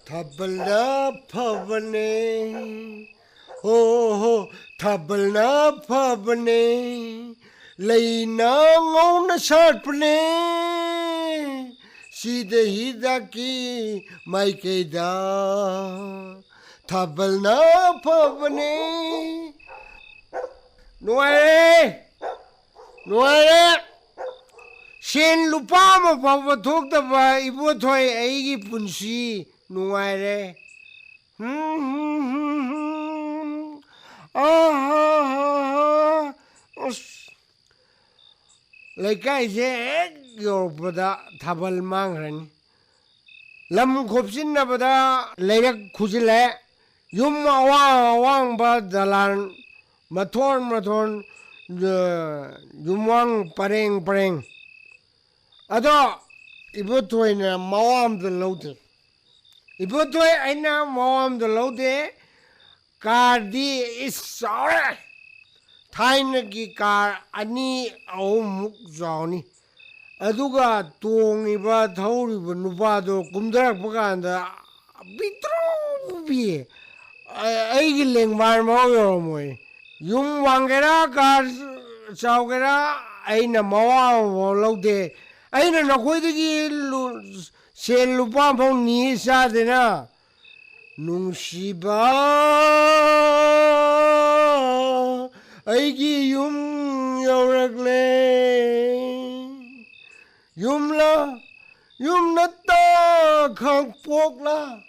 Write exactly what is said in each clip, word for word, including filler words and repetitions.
ꯊꯥꯕꯜꯅ ꯐꯕꯅꯦ, ꯍꯣ ꯍꯣ, ꯊꯥꯕꯜꯅ ꯐꯕꯅꯦ, ꯂꯩꯅ ꯉꯧꯅ ꯁꯥꯠꯄꯅꯦ, ꯁꯤꯗ ꯍꯤꯗꯥꯛꯀꯤ ꯃꯥꯏꯀꯩꯗ ꯊꯥꯕꯜꯅ ꯐꯕꯅꯦ꯫ ꯅꯨꯡꯉꯥꯏꯔꯦ, ꯅꯨꯡꯉꯥꯏꯔꯦ꯫ ꯁꯦꯟ ꯂꯨꯄꯥ ꯑꯃ ꯐꯥꯎꯕ ꯊꯣꯛꯇꯕ ꯏꯕꯣꯊꯣꯏ, ꯑꯩꯒꯤ ꯄꯨꯟꯁꯤ ꯅꯨꯡꯉꯥꯏꯔꯦ꯫ ꯍꯨꯝ, ꯍꯨꯝ, ꯍꯨꯝ, ꯍꯨꯝ꯫ ꯑꯥ, ꯍꯥ, ꯍꯥ, ꯍꯥ꯫ ꯑꯁ, ꯂꯩꯀꯥꯏꯁꯦ ꯍꯦꯛ ꯌꯧꯔꯛꯄꯗ ꯊꯥꯕꯜ ꯃꯥꯡꯈ꯭ꯔꯅꯤ꯫ ꯂꯝ ꯈꯣꯞꯆꯤꯟꯅꯕꯗ ꯂꯩꯔꯛ ꯈꯨꯖꯤꯜꯂꯦ꯫ ꯌꯨꯝ ꯑꯋꯥꯡ ꯑꯋꯥꯡꯕ ꯗꯂꯥꯟ ꯃꯊꯣꯟ ꯃꯊꯣꯟ, ꯑ, ꯌꯨꯝꯋꯥꯡ ꯄꯔꯦꯡ ꯄꯔꯦꯡ꯫ ꯑꯗꯣ ꯏꯕꯣꯊꯣꯏꯅ ꯃꯋꯥ ꯑꯝꯇ ꯂꯧꯗꯦ꯫ ꯏꯕꯣꯊꯣꯏ, ꯑꯩꯅ ꯃꯋꯥ ꯑꯝꯇ ꯂꯧꯗꯦ꯫ ꯀꯥꯔꯗꯤ ꯏꯁ ꯆꯥꯎꯔꯦ꯫ ꯊꯥꯏꯅꯒꯤ ꯀꯥꯔ ꯑꯅꯤ ꯑꯍꯨꯝꯃꯨꯛ ꯆꯥꯎꯅꯤ꯫ ꯑꯗꯨꯒ ꯇꯣꯡꯉꯤꯕ, ꯊꯧꯔꯤꯕ ꯅꯨꯄꯥꯗꯣ ꯀꯨꯝꯊꯔꯛꯄ ꯀꯥꯟꯗ ꯄꯤꯛꯇ꯭ꯔꯨ ꯄꯤꯛꯑꯦ꯫ ꯑ-, ꯑꯩꯒꯤ ꯂꯦꯡꯕꯥꯟ ꯐꯥꯎ ꯌꯧꯔꯝꯃꯣꯏ꯫ ꯌꯨꯝ ꯋꯥꯡꯒꯦꯔꯥ, ꯀꯥꯔ ꯆꯥꯎꯒꯦꯔꯥ, ꯑꯩꯅ ꯃꯋꯥ ꯑꯃꯐꯥꯎ ꯂꯧꯗꯦ꯫ ꯑꯩꯅ ꯅꯈꯣꯏꯗꯒꯤ ꯂꯨ-, ꯁꯦꯜ ꯂꯨꯄꯥ ꯑꯃꯐꯥꯎ ꯅꯤ ꯆꯥꯗꯦꯅ꯫ ꯅꯨꯡꯁꯤꯕ, ꯑꯩꯒꯤ ꯌꯨꯝ ꯌꯧꯔꯛꯂꯦ꯫ ꯌꯨꯝꯂ, ꯌꯨꯝ ꯅꯠꯇ, ꯈꯥꯡꯄꯣꯛꯂ,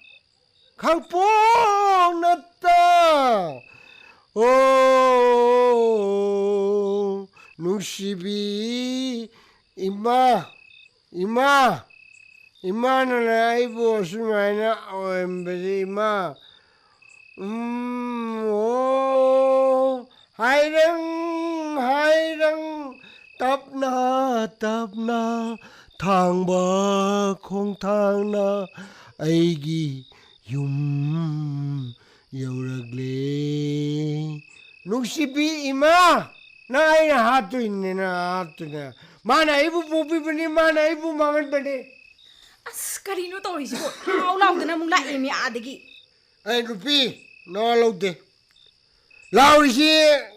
ꯈꯥꯡꯄꯣꯛ ꯅꯠꯇ꯫ ꯑꯣ, ꯅꯨꯡꯁꯤꯕꯤ ꯏꯃꯥ, ꯏꯃꯥ, ꯏꯃꯥꯅ ꯑꯩꯕꯨ ꯑꯁꯨꯃꯥꯏꯅ ꯑꯣꯏꯔꯝꯕꯁꯦ, ꯏꯃꯥ꯫ ꯎꯝ, ꯑꯣ, ꯍꯥꯏꯔꯪ, ꯍꯥꯏꯔꯪ, ꯇꯞꯅ, ꯇꯞꯅ, ꯊꯥꯡꯕ ꯈꯣꯡꯊꯥꯡꯅ ꯑꯩꯒꯤ ꯌꯨꯝ ꯌꯧꯔꯛꯂꯦ꯫ ꯅꯨꯡꯁꯤꯕꯤ ꯏꯃꯥ, ꯅꯪ ꯑꯩꯅ ꯍꯥꯠꯇꯣꯏꯅꯦ, ꯅꯪ ꯍꯥꯠꯇꯣꯏꯅꯦ꯫ ꯃꯥꯅ ꯑꯩꯕꯨ ꯄꯣꯛꯄꯤꯕꯅꯤ, ꯃꯥꯅ ꯑꯩꯕꯨ ꯃꯥꯡꯍꯟꯕꯅꯤ꯫ ꯑꯁ, ꯀꯔꯤꯅꯣ ꯇꯧꯔꯤꯁꯤꯕꯣ? ꯂꯥꯎ ꯂꯥꯎꯗꯅ ꯑꯃꯨꯛ ꯂꯥꯛꯑꯦꯃꯤ ꯑꯥꯗꯒꯤ꯫ ꯑꯩ ꯅꯨꯄꯤ ꯅꯋꯥ ꯂꯧꯗꯦ꯫ ꯂꯥꯎꯔꯤꯁꯤ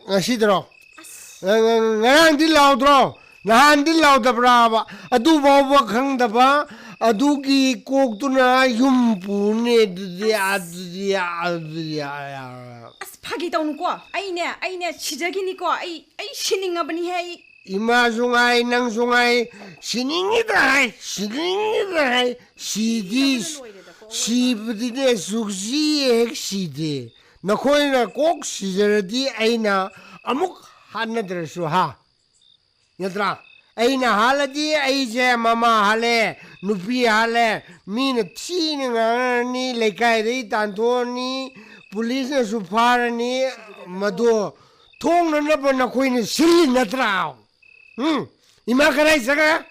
ꯉꯁꯤꯗꯔꯣ? ꯑꯁ, ꯉ-, ꯉ-, ꯉꯔꯥꯡꯗꯤ ꯂꯥꯎꯗ꯭ꯔꯣ? ꯅꯍꯥꯟꯗꯤ ꯂꯥꯎꯗꯕ꯭ꯔꯥꯕ? ꯑꯗꯨ ꯐꯥꯎꯕ ꯈꯪꯗꯕ, ꯑꯗꯨꯒꯤ ꯀꯣꯛꯇꯨꯅ ꯌꯨꯝ ꯄꯨꯅꯦ꯫ ꯑꯗꯨꯗꯤ, ꯑꯗꯨꯗꯤ, ꯑꯗꯨꯗꯤ, ꯑ, ꯑ꯫ ꯑꯁ, ꯐꯥꯒꯤ ꯇꯧꯅꯨꯀꯣ꯫ ꯑꯩꯅꯦ, ꯑꯩꯅꯦ ꯁꯤꯖꯈꯤꯅꯤꯀꯣ꯫ ꯑꯩ, ꯑꯩ ꯁꯤꯅꯤꯡꯉꯕꯅꯤꯍꯦ ꯑꯩ꯫ ꯏꯃꯥꯁꯨ ꯉꯥꯏ, ꯅꯪꯁꯨ ꯉꯥꯏ, ꯁꯤꯅꯤꯡꯉꯤꯗ ꯍꯥꯏ, ꯁꯤꯅꯤꯡꯉꯤꯗ ꯍꯥꯏ, ꯁꯤꯗꯤ, ꯂꯣꯏꯔꯦꯗꯀꯣ꯫ ꯁꯤꯕꯗꯤꯅꯦ ꯁꯨꯛꯁꯤ ꯍꯦꯛ ꯁꯤꯗꯦ꯫ ꯅꯈꯣꯏꯅ ꯀꯣꯛ ꯁꯤꯖꯔꯗꯤ ꯑꯩꯅ ꯑꯃꯨꯛ ꯍꯥꯠꯅꯗ꯭ꯔꯁꯨ, ꯍꯥ? ꯅꯠꯇ꯭ꯔꯥ? ꯑꯩꯅ ꯍꯥꯠꯂꯗꯤ ꯑꯩꯁꯦ ꯃꯃꯥ ꯍꯥꯠꯂꯦ, ꯅꯨꯄꯤ ꯍꯥꯠꯂꯦ, ꯃꯤꯅ ꯊꯤꯅ ꯉꯥꯡꯅꯔꯅꯤ, ꯂꯩꯀꯥꯏꯗꯒꯤ ꯇꯥꯟꯊꯣꯛꯑꯅꯤ, ꯄꯨꯂꯤꯁꯅꯁꯨ ꯐꯥꯔꯅꯤ, ꯃꯗꯣ ꯊꯣꯡꯅꯅꯕ ꯅꯈꯣꯏꯅ ꯁꯤꯜꯂꯤ ꯅꯠꯇ꯭ꯔꯥ? ꯎꯝ? ꯏꯃꯥ ꯀꯗꯥꯏ ꯆꯠꯈ꯭ꯔꯦ?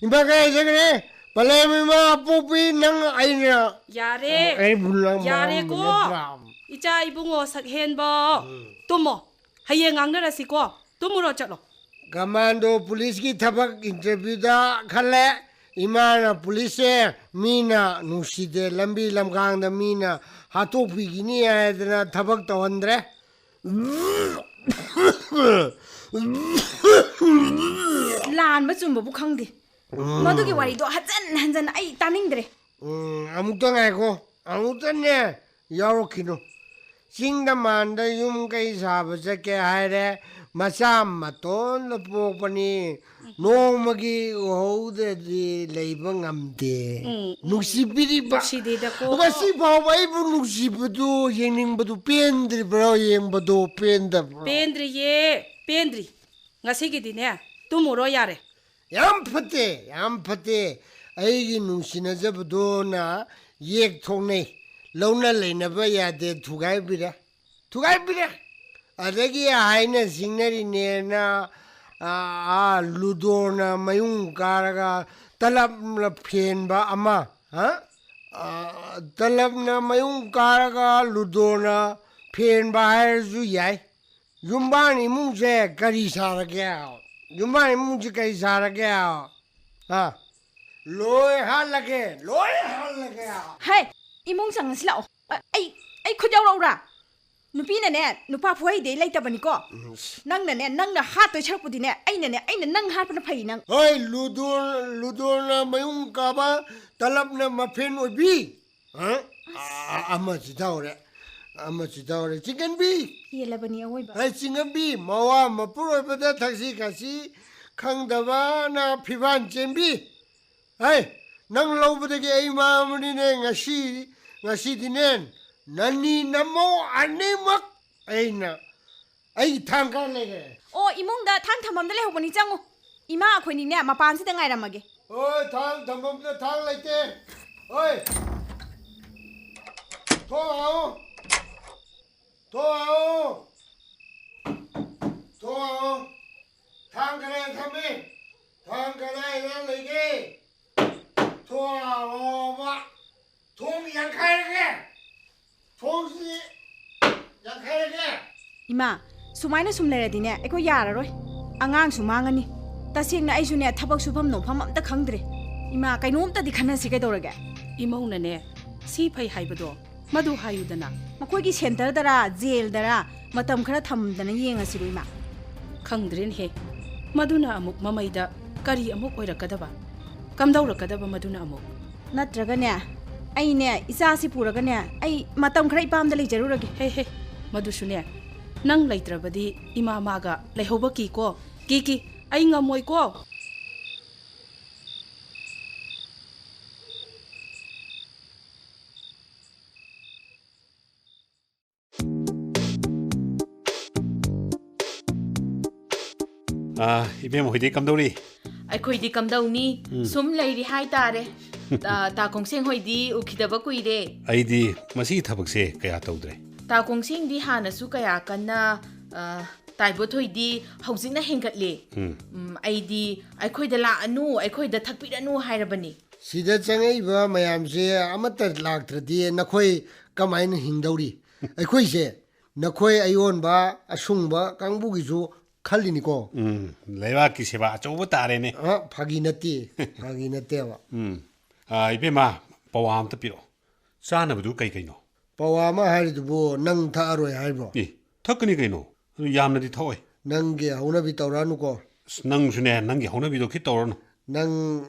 ꯏꯃꯥ ꯀꯗꯥꯏ ꯆꯠꯈ꯭ꯔꯦ? ꯄꯂꯦꯝ ꯏꯃꯥ ꯄꯣꯛꯄꯤ ꯅꯪ ꯑꯩꯅ ꯌꯥꯔꯦ꯫ ꯑꯩꯕꯨ ꯂꯪ ꯌꯥꯔꯦꯀꯣ꯫ ꯃꯥꯡꯕ ꯅꯠꯇ꯭ꯔꯥ? ꯏꯆꯥ ꯏꯕꯨꯡꯉꯣ ꯁꯛꯍꯦꯟꯕ꯫ ꯇꯨꯝꯃꯣ꯫ ꯍꯌꯦꯡ ꯉꯥꯡꯅꯔꯁꯤꯀꯣ꯫ ꯇꯨꯝꯃꯨꯔꯣ, ꯆꯠꯂꯣ꯫ ꯀꯃꯥꯟꯗꯣ ꯄꯨꯂꯤꯁꯀꯤ ꯊꯕꯛ ꯏꯟꯇꯔꯚ꯭ꯌꯨꯗ ꯈꯜꯂꯦ꯫ ꯏꯃꯥꯅ ꯄꯨꯂꯤꯁꯁꯦ ꯃꯤꯅ ꯅꯨꯡꯁꯤꯗꯦ, ꯂꯝꯕꯤ ꯂꯝꯈꯥꯡꯗ ꯃꯤꯅ ꯍꯥꯠꯇꯣꯛꯄꯤꯈꯤꯅꯤ ꯍꯥꯏꯗꯅ ꯊꯕꯛ ꯇꯧꯍꯟꯗ꯭ꯔꯦ꯫ ꯂꯥꯟꯕ ꯆꯨꯝꯕꯕꯨ ꯈꯪꯗꯦ꯫ ꯃꯗꯨꯒꯤ ꯋꯥꯔꯤꯗꯣ ꯍꯟꯖꯟ ꯍꯟꯖꯟ ꯑꯩ ꯇꯥꯅꯤꯡꯗ꯭ꯔꯦ꯫ ꯎꯝ, ꯑꯃꯨꯛꯇ ꯉꯥꯏꯈꯣ, ꯑꯃꯨꯛꯇꯅꯦ ꯌꯥꯎꯔꯛꯈꯤꯅꯨ꯫ ꯆꯤꯡꯗ ꯃꯥꯟꯗ ꯌꯨꯝ ꯀꯩ ꯁꯥꯕ ꯆꯠꯀꯦ ꯍꯥꯏꯔꯦ, ꯃꯆꯥ ꯃꯇꯣꯟꯗ ꯄꯣꯛꯄꯅꯤ, ꯅꯣꯡꯃꯒꯤ ꯎꯍꯧꯗ꯭ꯔꯗꯤ ꯂꯩꯕ ꯉꯝꯗꯦ꯫ ꯎꯝ, ꯎꯝ꯫ ꯅꯨꯡꯁꯤꯕꯤꯔꯤꯕ꯫ ꯅꯨꯡꯁꯤꯗꯦꯗꯀꯣ꯫ ꯉꯁꯤ ꯐꯥꯎꯕ ꯑꯩꯕꯨ ꯅꯨꯡꯁꯤꯕꯗꯨ, ꯌꯦꯡꯅꯤꯡꯕꯗꯨ ꯄꯦꯟꯗ꯭ꯔꯤꯕ꯭ꯔꯣ? ꯌꯦꯡꯕꯗꯣ ꯄꯦꯟꯗꯕ꯭ꯔꯣ? ꯄꯦꯟꯗ꯭ꯔꯤꯌꯦ, ꯄꯦꯟꯗ꯭ꯔꯤ꯫ ꯉꯁꯤꯒꯤꯗꯤꯅꯦ, ꯇꯨꯝꯃꯨꯔꯣ ꯌꯥꯔꯦ꯫ ꯌꯥꯝ ꯐꯠꯇꯦ, ꯌꯥꯝ ꯐꯠꯇꯦ꯫ ꯑꯩꯒꯤ ꯅꯨꯡꯁꯤꯅꯖꯕꯗꯨꯅ ꯌꯦꯛ ꯊꯣꯛꯅꯩ, ꯂꯧꯅ ꯂꯩꯅꯕ ꯌꯥꯗꯦ, ꯊꯨꯒꯥꯏꯕꯤꯔꯦ, ꯊꯨꯒꯥꯏꯕꯤꯔꯦ꯫ ꯑꯗꯒꯤ ꯍꯥꯏꯅ ꯁꯤꯡꯅꯔꯤꯅꯦꯅ, ꯑꯥ, ꯑꯥ, ꯂꯨꯗꯣꯅ ꯃꯌꯨꯡ ꯀꯥꯔꯒ ꯇꯂꯞꯅ ꯐꯦꯟꯕ ꯑꯃ, ꯍꯥ? ꯑꯥ, ꯇꯂꯞꯅ ꯃꯌꯨꯡ ꯀꯥꯔꯒ ꯂꯨꯗꯣꯅ ꯐꯦꯟꯕ ꯍꯥꯏꯔꯁꯨ ꯌꯥꯏ꯫ ꯌꯨꯝꯕꯥꯟ ꯏꯃꯨꯡꯁꯦ ꯀꯔꯤ ꯁꯥꯔꯒꯦ? ꯌꯨꯝꯕꯥꯟ ꯏꯃꯨꯡꯁꯦ ꯀꯔꯤ ꯁꯥꯔꯒꯦ? ꯍꯥ? ꯂꯣꯏ ꯍꯥꯠꯂꯒꯦ, ꯂꯣꯏ ꯍꯥꯠꯂꯒꯦ꯫ ꯍꯦ, ꯏꯃꯨꯡ ꯆꯪꯉꯁꯤ ꯂꯥꯛꯑꯣ꯫ ꯑ-, ꯑꯩ, ꯑꯩ ꯈꯨꯠ ꯌꯥꯎꯔꯛꯎꯔꯥ? ꯅꯨꯄꯤꯅꯅꯦ, ꯅꯨꯄꯥ ꯐꯨꯍꯩꯗꯦ ꯂꯩꯇꯕꯅꯤꯀꯣ꯫ ꯎꯝ꯫ ꯅꯪꯅꯅꯦ, ꯅꯪꯅ ꯍꯥꯠꯇꯣꯏ ꯁꯔꯨꯛꯄꯨꯗꯤꯅꯦ, ꯑꯩꯅꯅꯦ, ꯑꯩꯅ ꯅꯪ ꯍꯥꯠꯄꯅ ꯐꯩ ꯅꯪ꯫ ꯍꯣꯏ, ꯂꯨꯗꯣ-, ꯂꯨꯗꯣꯅ ꯃꯌꯨꯡ ꯀꯥꯕ, ꯇꯂꯞꯅ ꯃꯐꯦꯟ ꯑꯣꯏꯕꯤ꯫ ꯍꯥ? ꯑꯁ꯫ ꯑ-, ꯑꯃꯁꯤ ꯇꯧꯔꯦ, ꯑꯃꯁꯤ ꯇꯧꯔꯦ꯫ ꯆꯤꯡꯒꯟꯕꯤ! ꯄꯦꯜꯂꯕꯅꯤ ꯑꯋꯣꯏꯕ꯫ ꯍꯩ, ꯆꯤꯡꯒꯟꯕꯤ, ꯃꯋꯥ ꯃꯄꯨꯔꯣꯏꯕꯗ ꯊꯛꯁꯤ ꯈꯥꯁꯤ ꯈꯪꯗꯕꯅ ꯐꯤꯕꯥꯟ ꯆꯦꯟꯕꯤ꯫ ꯍꯩ, ꯅꯪ ꯂꯧꯕꯗꯒꯤ ꯑꯩ ꯃꯥꯡꯕꯅꯤꯅꯦ꯫ ꯉꯁꯤ, ꯉꯁꯤꯗꯤꯅꯦ, ꯅꯅꯤ ꯅꯃꯧ ꯑꯅꯤꯃꯛ ꯑꯩꯅ, ꯑꯩꯒꯤ ꯊꯥꯡ ꯀꯥꯏ ꯂꯩꯈ꯭ꯔꯦ? ꯑꯣ, ꯏꯃꯨꯡꯗ ꯊꯥꯡ ꯊꯝꯐꯝꯗ ꯂꯩꯍꯧꯕꯅꯤ, ꯆꯪꯉꯨ꯫ ꯏꯃꯥ ꯑꯩꯈꯣꯏꯅꯤꯅꯦ, ꯃꯄꯥꯟꯁꯤꯗ ꯉꯥꯏꯔꯝꯃꯒꯦ꯫ ꯍꯣꯏ, ꯊꯥꯡ ꯊꯝꯐꯝꯗ ꯊꯥꯡ ꯂꯩꯇꯦ꯫ ꯍꯣꯏ, ꯊꯣꯡ ꯍꯥꯡꯉꯨ, ꯊꯣꯡ ꯍꯥꯡꯉꯨ, ꯊꯣꯡ ꯍꯥꯡꯉꯨ꯫ ꯊꯥꯡ ꯀꯗꯥꯏꯗ ꯊꯝꯃꯤ? ꯊꯥꯡ ꯀꯗꯥꯏꯗ ꯂꯩꯒꯦ? ꯊꯣꯡ ꯍꯥꯡꯉꯣꯕ꯫ ꯊꯣꯡ ꯌꯥꯡꯈꯥꯏꯔꯒꯦ꯫ ꯊꯣꯡꯁꯤ ꯌꯥꯡꯈꯥꯏꯔꯒꯦ꯫ ꯏꯃꯥ, ꯁꯨꯃꯥꯏꯅ ꯁꯨꯝ ꯂꯩꯔꯗꯤꯅꯦ, ꯑꯩꯈꯣꯏ ꯌꯥꯔꯔꯣꯏ꯫ ꯑꯉꯥꯡꯁꯨ ꯃꯥꯡꯉꯅꯤ꯫ ꯇꯁꯦꯡꯅ ꯑꯩꯁꯨꯅꯦ, ꯊꯕꯛ ꯁꯨꯐꯝ ꯅꯣꯝꯐꯝ ꯑꯝꯇ ꯈꯪꯗ꯭ꯔꯦ꯫ ꯏꯃꯥ, ꯀꯩꯅꯣꯝꯇꯗꯤ ꯈꯟꯅꯁꯤ ꯀꯩꯗꯧꯔꯒꯦ? ꯏꯃꯧꯅꯅꯦ, ꯁꯤ ꯐꯩ ꯍꯥꯏꯕꯗꯣ ꯃꯗꯨ ꯍꯥꯏꯌꯨꯗꯅ꯫ ꯃꯈꯣꯏꯒꯤ ꯁꯦꯟꯇꯔꯗꯔ, ꯖꯦꯜꯗꯔ ꯃꯇꯝ ꯈꯔ ꯊꯝꯗꯅ ꯌꯦꯡꯉꯁꯤꯔꯣ, ꯏꯃꯥ? ꯈꯪꯗ꯭ꯔꯦꯅꯦꯍꯦ, ꯃꯗꯨꯅ ꯑꯃꯨꯛ ꯃꯃꯩꯗ ꯀꯔꯤ ꯑꯃꯨꯛ ꯑꯣꯏꯔꯛꯀꯗꯕ? ꯀꯝꯗꯧꯔꯛꯀꯗꯕ ꯃꯗꯨꯅ ꯑꯃꯨꯛ? ꯅꯠꯇ꯭ꯔꯒꯅꯦ, ꯑꯩꯅꯦ, ꯏꯆꯥꯁꯤ ꯄꯨꯔꯒꯅꯦ, ꯑꯩ ꯃꯇꯝ ꯈꯔ ꯏꯄꯥꯝꯗ ꯂꯩꯖꯔꯨꯔꯒꯦ꯫ ꯍꯦ, ꯍꯦ, ꯃꯗꯨꯁꯨꯅꯦ, ꯅꯪ ꯂꯩꯇ꯭ꯔꯕꯗꯤ ꯏꯃꯥ ꯃꯥꯒ ꯂꯩꯍꯧꯕ ꯀꯤꯀꯣ, ꯀꯤ, ꯀꯤ, ꯑꯩ ꯉꯝꯃꯣꯏꯀꯣ꯫ ꯑꯥ, ꯏꯕꯦꯝ ꯍꯣꯏꯗꯤ ꯀꯝꯗꯧꯔꯤ? ꯑꯩꯈꯣꯏꯗꯤ ꯀꯝꯗꯧꯅꯤ? ꯎꯝ꯫ ꯁꯨꯝ ꯂꯩꯔꯤ ꯍꯥꯏꯇꯥꯔꯦ꯫ ꯇꯥ, ꯇꯥ ꯀꯣꯡꯁꯦꯡ ꯍꯣꯏꯗꯤ ꯎꯈꯤꯗꯕ ꯀꯨꯏꯔꯦ꯫ ꯑꯩꯗꯤ ꯃꯁꯤꯒꯤ ꯊꯕꯛꯁꯦ ꯀꯌꯥ ꯇꯧꯗ꯭ꯔꯦ꯫ ꯇꯥ ꯀꯣꯡꯁꯦꯡꯗꯤ ꯍꯥꯟꯅꯁꯨ ꯀꯌꯥ ꯀꯟꯅ, ꯑ, ꯇꯥꯏꯕꯣꯠ ꯍꯣꯏꯗꯤ ꯍꯧꯖꯤꯛꯅ ꯍꯦꯟꯒꯠꯂꯦ꯫ ꯎꯝ꯫ ꯎꯝ, ꯑꯩꯗꯤ ꯑꯩꯈꯣꯏꯗ ꯂꯥꯛꯑꯅꯨ, ꯑꯩꯈꯣꯏꯗ ꯊꯛꯄꯤꯔꯅꯨ ꯍꯥꯏꯔꯕꯅꯤ꯫ ꯁꯤꯗ ꯆꯪꯉꯛꯏꯕ ꯃꯌꯥꯝꯁꯦ ꯑꯃꯠꯇ ꯂꯥꯛꯇ꯭ꯔꯗꯤ ꯅꯈꯣꯏ ꯀꯃꯥꯏꯅ ꯍꯤꯡꯗꯧꯔꯤ? ꯑꯩꯈꯣꯏꯁꯦ ꯅꯈꯣꯏ ꯑꯌꯣꯟꯕ ꯑꯁꯨꯡꯕ ꯀꯥꯡꯕꯨꯒꯤꯁꯨ ꯈꯜꯂꯤꯅꯤꯀꯣ꯫ ꯎꯝ, ꯂꯩꯕꯥꯛꯀꯤ ꯁꯦꯕꯥ ꯑꯆꯧꯕ ꯇꯥꯔꯦꯅꯦ꯫ ꯑ, ꯐꯥꯒꯤ ꯅꯠꯇꯦ, ꯐꯥꯒꯤ ꯅꯠꯇꯦꯕ꯫ ꯎꯝ, ꯑ, ꯏꯕꯦꯝꯃ, ꯄꯋꯥ ꯑꯝꯇ ꯄꯤꯔꯛꯑꯣ꯫ ꯆꯥꯅꯕꯗꯨ ꯀꯩ ꯀꯩꯅꯣ? ꯄꯋꯥ ꯑꯃ ꯍꯥꯏꯔꯤꯗꯨꯕꯨ ꯅꯪ ꯊꯛꯑꯔꯣꯏ ꯍꯥꯏꯕ꯭ꯔꯣ? ꯑꯦ, ꯊꯛꯀꯅꯤ ꯀꯩꯅꯣ, ꯑꯗꯨ ꯌꯥꯝꯅꯗꯤ ꯊꯛꯑꯣꯏ꯫ ꯅꯪꯒꯤ ꯍꯧꯅꯕꯤ ꯇꯧꯔꯛꯑꯅꯨꯀꯣ꯫ ꯑꯁ, ꯅꯪꯁꯨꯅꯦ, ꯅꯪꯒꯤ ꯍꯧꯅꯕꯤꯗꯣ ꯈꯤꯠ ꯇꯧꯔꯅꯨ꯫ ꯅꯪ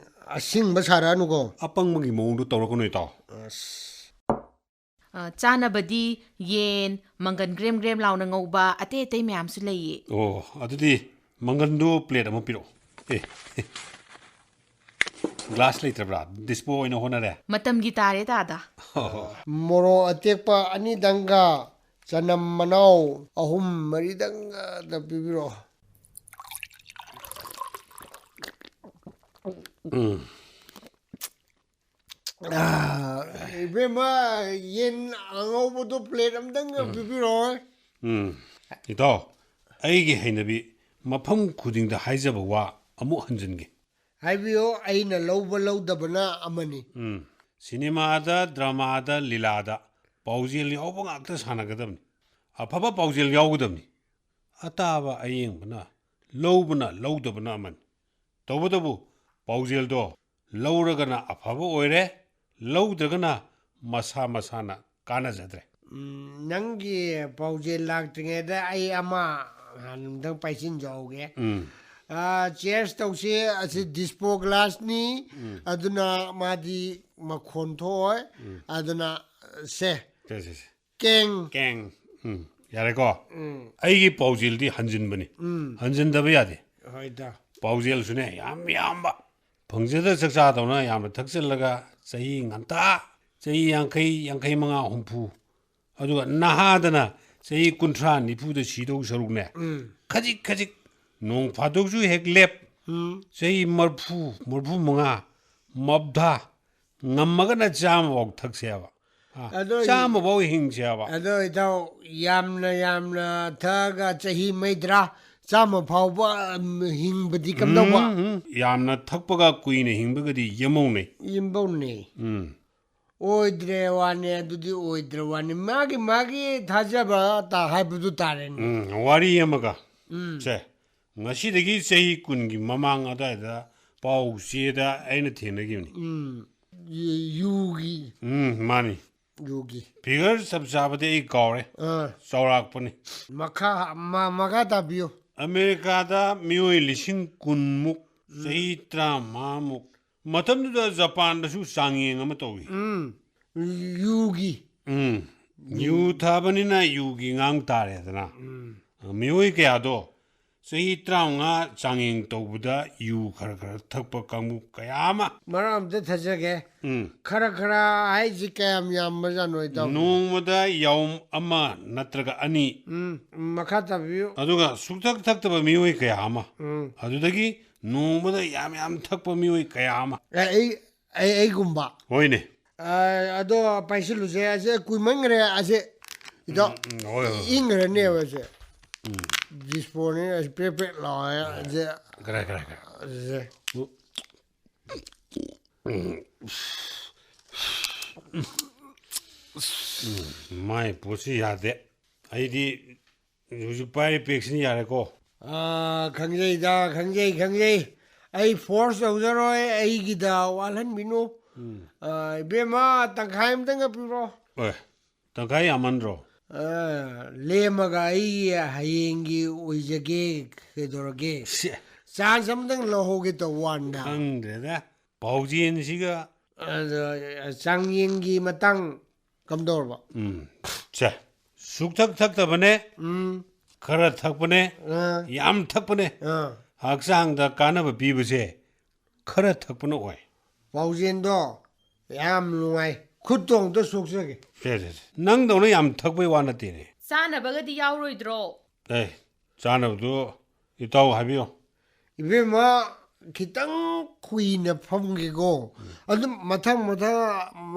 ꯑꯁꯤꯡꯕ ꯁꯥꯔꯛꯑꯅꯨꯀꯣ꯫ ꯑꯄꯪꯕꯒꯤ ꯃꯑꯣꯡꯗꯣ ꯇꯧꯔꯛꯀꯅꯨ, ꯏꯇꯥꯎ꯫ ꯑꯁ꯫ ꯑ, ꯆꯥꯅꯕꯗꯤ ꯌꯦꯟ, ꯃꯪꯒꯟ ꯒ꯭ꯔꯦꯝ ꯒ꯭ꯔꯦꯝ ꯂꯥꯎꯅ ꯉꯧꯕ, ꯑꯇꯩ ꯑꯇꯩ ꯃꯌꯥꯝꯁꯨ ꯂꯩꯌꯦ꯫ ꯑꯣ, ꯑꯗꯨꯗꯤ ꯃꯪꯒꯟꯗꯨ ꯄ꯭ꯂꯦꯠ ꯑꯃ ꯄꯤꯔꯛꯑꯣ꯫ ꯑꯦ, ꯑꯦ꯫ ꯒ꯭ꯂꯥꯁ ꯂꯩꯇ꯭ꯔꯕ꯭ꯔꯥ? ꯗꯤꯁꯄꯣ ꯑꯣꯏꯅ ꯍꯣꯠꯅꯔꯦ꯫ ꯃꯇꯝꯒꯤ ꯇꯥꯔꯦ ꯇꯥꯗ꯫ ꯃꯣꯔꯣꯛ ꯑꯇꯦꯛꯄ ꯑꯅꯤꯗꯪꯒ ꯆꯅꯝ ꯃꯅꯥꯎ ꯑꯍꯨꯝ ꯃꯔꯤꯗꯪꯒ ꯄꯤꯕꯤꯔꯛꯑꯣ꯫ ꯎꯝ꯫ ꯑꯥ, ꯏꯕꯦꯝꯃ, ꯌꯦꯟ ꯑꯉꯧꯕꯗꯣ ꯄ꯭ꯂꯦꯠ ꯑꯝꯇꯪꯒ ꯄꯤꯕꯤꯔꯛꯑꯣ꯫ ꯎꯝ꯫ ꯏꯇꯥꯎ, ꯑꯩꯒꯤ ꯍꯩꯅꯕꯤ ꯃꯐꯝ ꯈꯨꯗꯤꯡꯗ ꯍꯥꯏꯖꯕ ꯋꯥ ꯑꯃꯨꯛ ꯍꯟꯖꯤꯟꯒꯦ꯫ ꯍꯥꯏꯕꯤꯌꯨ, ꯑꯩꯅ ꯂꯧꯕ ꯂꯧꯗꯕꯅ ꯑꯃꯅꯤ꯫ ꯎꯝ꯫ ꯁꯤꯅꯦꯃꯥꯗ, ꯗ꯭ꯔꯃꯥꯗ, ꯂꯤꯂꯥꯗ ꯄꯥꯎꯖꯦꯜ ꯌꯥꯎꯕ ꯉꯥꯛꯇ ꯁꯥꯟꯅꯒꯗꯕꯅꯤ꯫ ꯑꯐꯕ ꯄꯥꯎꯖꯦꯜ ꯌꯥꯎꯒꯗꯕꯅꯤ꯫ ꯑꯇꯥꯕ ꯑꯌꯦꯡꯕꯅ ꯂꯧꯕꯅ ꯂꯧꯗꯕꯅ ꯑꯃꯅꯤ꯫ ꯇꯧꯕꯇꯕꯨ ꯄꯥꯎꯖꯦꯜꯗꯣ ꯂꯧꯔꯒꯅ ꯑꯐꯕ ꯑꯣꯏꯔꯦ, ꯂꯧꯗ꯭ꯔꯒꯅ ꯃꯁꯥ ꯃꯁꯥꯅ ꯀꯥꯟꯅꯖꯗ꯭ꯔꯦ꯫ ꯎꯝ, ꯅꯪꯒꯤ ꯄꯥꯎꯖꯦꯜ ꯂꯥꯛꯇ꯭ꯔꯤꯉꯩꯗ ꯑꯩ ꯑꯃ ꯍꯥꯟꯅ ꯑꯝꯇꯪ ꯄꯥꯏꯁꯤꯟꯖꯍꯧꯒꯦ꯫ ꯎꯝ꯫ ꯑꯥ, ꯆꯦꯁ ꯇꯧꯁꯤ꯫ ꯑꯁꯤ ꯗꯤꯁꯄꯣ ꯒ꯭ꯂꯥꯁꯅꯤ, ꯑꯗꯨꯅ ꯃꯥꯗꯤ ꯃꯈꯣꯟ ꯊꯣꯛꯑꯣꯏ꯫ ꯑꯗꯨꯅ, ꯁꯦ, ꯁꯦ, ꯁꯦ, ꯁꯦ꯫ ꯀꯦꯡ꯫ ꯀꯦꯡ꯫ ꯎꯝ, ꯌꯥꯔꯦꯀꯣ? ꯎꯝ, ꯑꯩꯒꯤ ꯄꯥꯎꯖꯦꯜꯗꯤ ꯍꯟꯖꯤꯟꯕꯅꯤ꯫ ꯎꯝ, ꯍꯟꯖꯤꯟꯗꯕ ꯌꯥꯗꯦ꯫ ꯍꯣꯏꯗ꯫ ꯄꯥꯎꯖꯦꯜꯁꯨꯅꯦ ꯌꯥꯝ ꯌꯥꯝꯕ꯫ ꯐꯪꯖꯗ ꯆꯥꯛꯆꯥꯗꯧꯅ ꯌꯥꯝꯅ ꯊꯛꯆꯜꯂꯒ ꯆꯍꯤ ꯉꯟꯇꯥ, ꯆꯍꯤ ꯌꯥꯡꯈꯩ, ꯌꯥꯡꯈꯩ ꯃꯉꯥ, ꯍꯨꯝꯐꯨ, ꯑꯗꯨꯒ ꯅꯍꯥꯗꯅ ꯆꯍꯤ ꯀꯨꯟꯊ꯭ꯔꯥ, ꯅꯤꯐꯨꯗ ꯁꯤꯗꯧ ꯁꯔꯨꯛꯅꯦ, ꯎꯝ, ꯈꯖꯤꯛ ꯈꯖꯤꯛ ꯅꯣꯡ ꯐꯥꯗꯣꯛꯁꯨ ꯍꯦꯛ ꯂꯦꯞ, ꯎꯝ, ꯆꯍꯤ ꯃꯔꯐꯨ, ꯃꯔꯐꯨ ꯃꯉꯥ, ꯃꯞꯊꯥ, ꯉꯝꯃꯒꯅ ꯆꯥꯝꯃꯐꯥꯎ ꯊꯛꯁꯦꯕ꯫ ꯑ, ꯑꯗꯣ ꯆꯥꯝꯃꯐꯥꯎ ꯍꯤꯡꯁꯦꯕ꯫ ꯑꯗꯣ ꯏꯇꯥꯎ, ꯌꯥꯝꯅ ꯌꯥꯝꯅ ꯊꯛꯑꯒ ꯆꯍꯤ ꯃꯩꯗ꯭ꯔꯥ ꯆꯥꯝꯃ ꯐꯥꯎꯕ, ꯎꯝ, ꯍꯤꯡꯕꯗꯤ ꯀꯝꯗꯧꯕ? ꯎꯝ, ꯎꯝ꯫ ꯌꯥꯝꯅ ꯊꯛꯄꯒ ꯀꯨꯏꯅ ꯍꯤꯡꯕꯒꯗꯤ ꯌꯦꯃꯧꯅꯩ꯫ ꯌꯦꯝꯕꯧꯅꯦ꯫ ꯎꯝ꯫ ꯑꯣꯏꯗ꯭ꯔꯦ ꯋꯥꯅꯦ, ꯑꯗꯨꯗꯤ ꯑꯣꯏꯗ꯭ꯔꯦ ꯋꯥꯅꯦ꯫ ꯃꯥꯒꯤ, ꯃꯥꯒꯤ ꯊꯥꯖꯕ ꯇ-, ꯍꯥꯏꯕꯗꯨ ꯇꯥꯔꯦꯅꯦ꯫ ꯎꯝ, ꯋꯥꯔꯤ ꯑꯃꯒ꯫ ꯎꯝ꯫ ꯁꯦ, ꯉꯁꯤꯗꯒꯤ ꯆꯍꯤ ꯀꯨꯟꯒꯤ ꯃꯃꯥꯡ ꯑꯗꯨꯋꯥꯏꯗ ꯄꯥꯎ ꯆꯦꯗ ꯑꯩꯅ ꯊꯦꯡꯅꯈꯤꯕꯅꯤ꯫ ꯎꯝ꯫ ꯌꯨ-, ꯌꯨꯒꯤ꯫ ꯎꯝ, ꯃꯥꯅꯤ꯫ ꯌꯨꯒꯤ꯫ Figure ꯆꯞ ꯆꯥꯕꯗꯤ ꯑꯩ ꯀꯥꯎꯔꯦ꯫ ꯑꯥ꯫ ꯆꯥꯎꯔꯥꯛꯄꯅꯤ꯫ ꯃꯈꯥ, ꯃ-, ꯃꯈꯥ ꯇꯥꯕꯤꯌꯨ꯫ ꯑꯃꯦꯔꯤꯀꯥꯗ ꯃꯤꯑꯣꯏ ꯂꯤꯁꯤꯡ ꯀꯨꯟꯃꯨꯛ, ꯎꯝ꯫ ꯆꯍꯤ ꯇꯔꯥꯃꯉꯥꯃꯨꯛ, ꯃꯇꯝꯗꯨꯗ ꯖꯄꯥꯟꯗꯁꯨ ꯆꯥꯡꯌꯦꯡ ꯑꯃ ꯇꯧꯏ꯫ ꯎꯝ꯫ ꯌꯨꯒꯤ꯫ ꯎꯝ꯫ ꯌꯨ꯫ ꯌꯨ ꯊꯛꯑꯕꯅꯤꯅ ꯌꯨꯒꯤ ꯉꯥꯡ ꯇꯥꯔꯦꯗꯅ꯫ ꯎꯝ꯫ ꯃꯤꯑꯣꯏ ꯀꯌꯥꯗꯣ ꯆꯍꯤ ꯇꯔꯥꯃꯉꯥ ꯆꯥꯡꯌꯦꯡ ꯇꯧꯕꯗ ꯌꯨ ꯈꯔ ꯈꯔ ꯊꯛꯄ ꯀꯥꯡꯕꯨ ꯀꯌꯥ ꯑꯃ꯫ ꯃꯔꯛ ꯑꯝꯇ ꯊꯠꯆꯒꯦ꯫ ꯎꯝ꯫ ꯈꯔ ꯈꯔ ꯍꯥꯏꯁꯤ ꯀꯌꯥꯝ ꯌꯥꯝꯕꯖꯥꯠꯅꯣ, ꯏꯇꯥꯎ? ꯅꯣꯡꯃꯗ ꯌꯥꯎꯝ ꯑꯃ ꯅꯠꯇ꯭ꯔꯒ ꯑꯅꯤ꯫ ꯎꯝ, ꯃꯈꯥ ꯇꯥꯕꯤꯌꯨ꯫ ꯑꯗꯨꯒ ꯁꯨꯛꯊꯛ ꯊꯛꯇꯕ ꯃꯤꯑꯣꯏ ꯀꯌꯥ ꯑꯃ꯫ ꯎꯝ꯫ ꯑꯗꯨꯗꯒꯤ ꯅꯣꯡꯃꯗ ꯌꯥꯝ ꯌꯥꯝ ꯊꯛꯄ ꯃꯤꯑꯣꯏ ꯀꯌꯥ ꯑꯃ꯫ ꯑꯦ, ꯑꯩ, ꯑꯩ, ꯑꯩꯒꯨꯝꯕ꯫ ꯍꯣꯏꯅꯦ꯫ ꯑ, ꯑꯗꯣ ꯄꯥꯏꯁꯤꯜꯂꯨꯁꯦ꯫ ꯑꯁꯦ ꯀꯨꯏꯃꯟꯈ꯭ꯔꯦ꯫ ꯑꯁꯦ ꯏꯇꯥꯎ, ꯎꯝ, ꯎꯝ, ꯍꯣꯏ, ꯍꯣꯏ, ꯍꯣꯏ꯫ ꯏꯪꯈ꯭ꯔꯅꯦꯕ ꯑꯁꯦ꯫ ꯎꯝ꯫ ꯗꯤꯁꯄꯣꯅꯤ ꯑꯁ ꯄ꯭ꯔꯦꯛ ꯄ꯭ꯔꯦꯛ ꯂꯥꯎꯋꯦ꯫ ꯑꯁꯦ ꯈꯔ, ꯈꯔ, ꯈꯔ꯫ ꯑꯁꯦ꯫ ꯎꯝ꯫ ꯎꯝ, ꯃꯥꯏ ꯄꯣꯠꯁꯤ ꯌꯥꯗꯦ꯫ ꯑꯩꯗꯤ ꯍꯧꯖꯤꯛ ꯄꯥꯏꯔꯤ ꯄꯦꯛꯁꯤꯅ ꯌꯥꯔꯦꯀꯣ꯫ ꯑꯥ, ꯈꯪꯖꯩꯗ, ꯈꯪꯖꯩ, ꯈꯪꯖꯩ꯫ ꯑꯩ force ꯇꯧꯖꯔꯣꯏ, ꯑꯩꯒꯤꯗ ꯋꯥꯠꯍꯟꯕꯤꯅꯨ꯫ ꯎꯝ꯫ ꯑꯥ, ꯏꯕꯦꯝꯃ, ꯇꯪꯈꯥꯏ ꯑꯃꯇꯪꯒ ꯄꯤꯔꯣ꯫ ꯑꯦ, ꯇꯪꯈꯥꯏ ꯌꯥꯝꯃꯟꯗ꯭ꯔꯣ? ꯑꯥ, ꯂꯦꯝꯃꯒ ꯑꯩ ꯍꯌꯦꯡꯒꯤ ꯑꯣꯏꯖꯒꯦ, ꯀꯩꯗꯧꯔꯒꯦ? ꯁꯦ꯫ Chance ꯑꯃꯇꯪ ꯂꯧꯍꯧꯒꯦ ꯇꯧꯕ ꯋꯥꯅꯤꯗ꯫ ꯈꯪꯗ꯭ꯔꯦꯗ, ꯄꯥꯎꯖꯦꯟꯁꯤꯒ꯫ ꯑꯗꯣ, ꯆꯥꯡꯌꯦꯡꯒꯤ ꯃꯇꯥꯡ ꯀꯝꯗꯧꯔꯕ? ꯎꯝ, ꯁꯦ, ꯁꯨꯛꯊꯛ ꯊꯛꯇꯕꯅꯦ, ꯎꯝ꯫ ꯈꯔ ꯊꯛꯄꯅꯦ, ꯑꯥ꯫ ꯌꯥꯝ ꯊꯛꯄꯅꯦ꯫ ꯑꯥ꯫ ꯍꯛꯆꯥꯡꯗ ꯀꯥꯟꯅꯕ ꯄꯤꯕꯁꯦ ꯈꯔ ꯊꯛꯄꯅ ꯑꯣꯏ꯫ ꯄꯥꯎꯖꯦꯟꯗꯣ ꯌꯥꯝ ꯅꯨꯡꯉꯥꯏ꯫ ꯈꯨꯠꯇꯣ ꯑꯝꯇ ꯁꯣꯛꯆꯒꯦ꯫ ꯁꯦ, ꯁꯦ, ꯁꯦ꯫ ꯅꯪꯗꯧꯅ ꯌꯥꯝ ꯊꯛꯄꯩ ꯋꯥ ꯅꯠꯇꯦꯅꯦ꯫ ꯆꯥꯅꯕꯒꯗꯤ ꯌꯥꯎꯔꯣꯏꯗ꯭ꯔꯣ? ꯑꯦ, ꯆꯥꯅꯕꯗꯨ ꯏꯇꯥꯎ ꯍꯥꯏꯕꯤꯌꯣ꯫ ꯏꯕꯦꯝꯃ, ꯈꯤꯇꯪ ꯀꯨꯏꯅ ꯐꯝꯒꯦꯀꯣ꯫ ꯎꯝ꯫ ꯑꯗꯨꯝ ꯃꯊꯪ, ꯃꯊꯪ,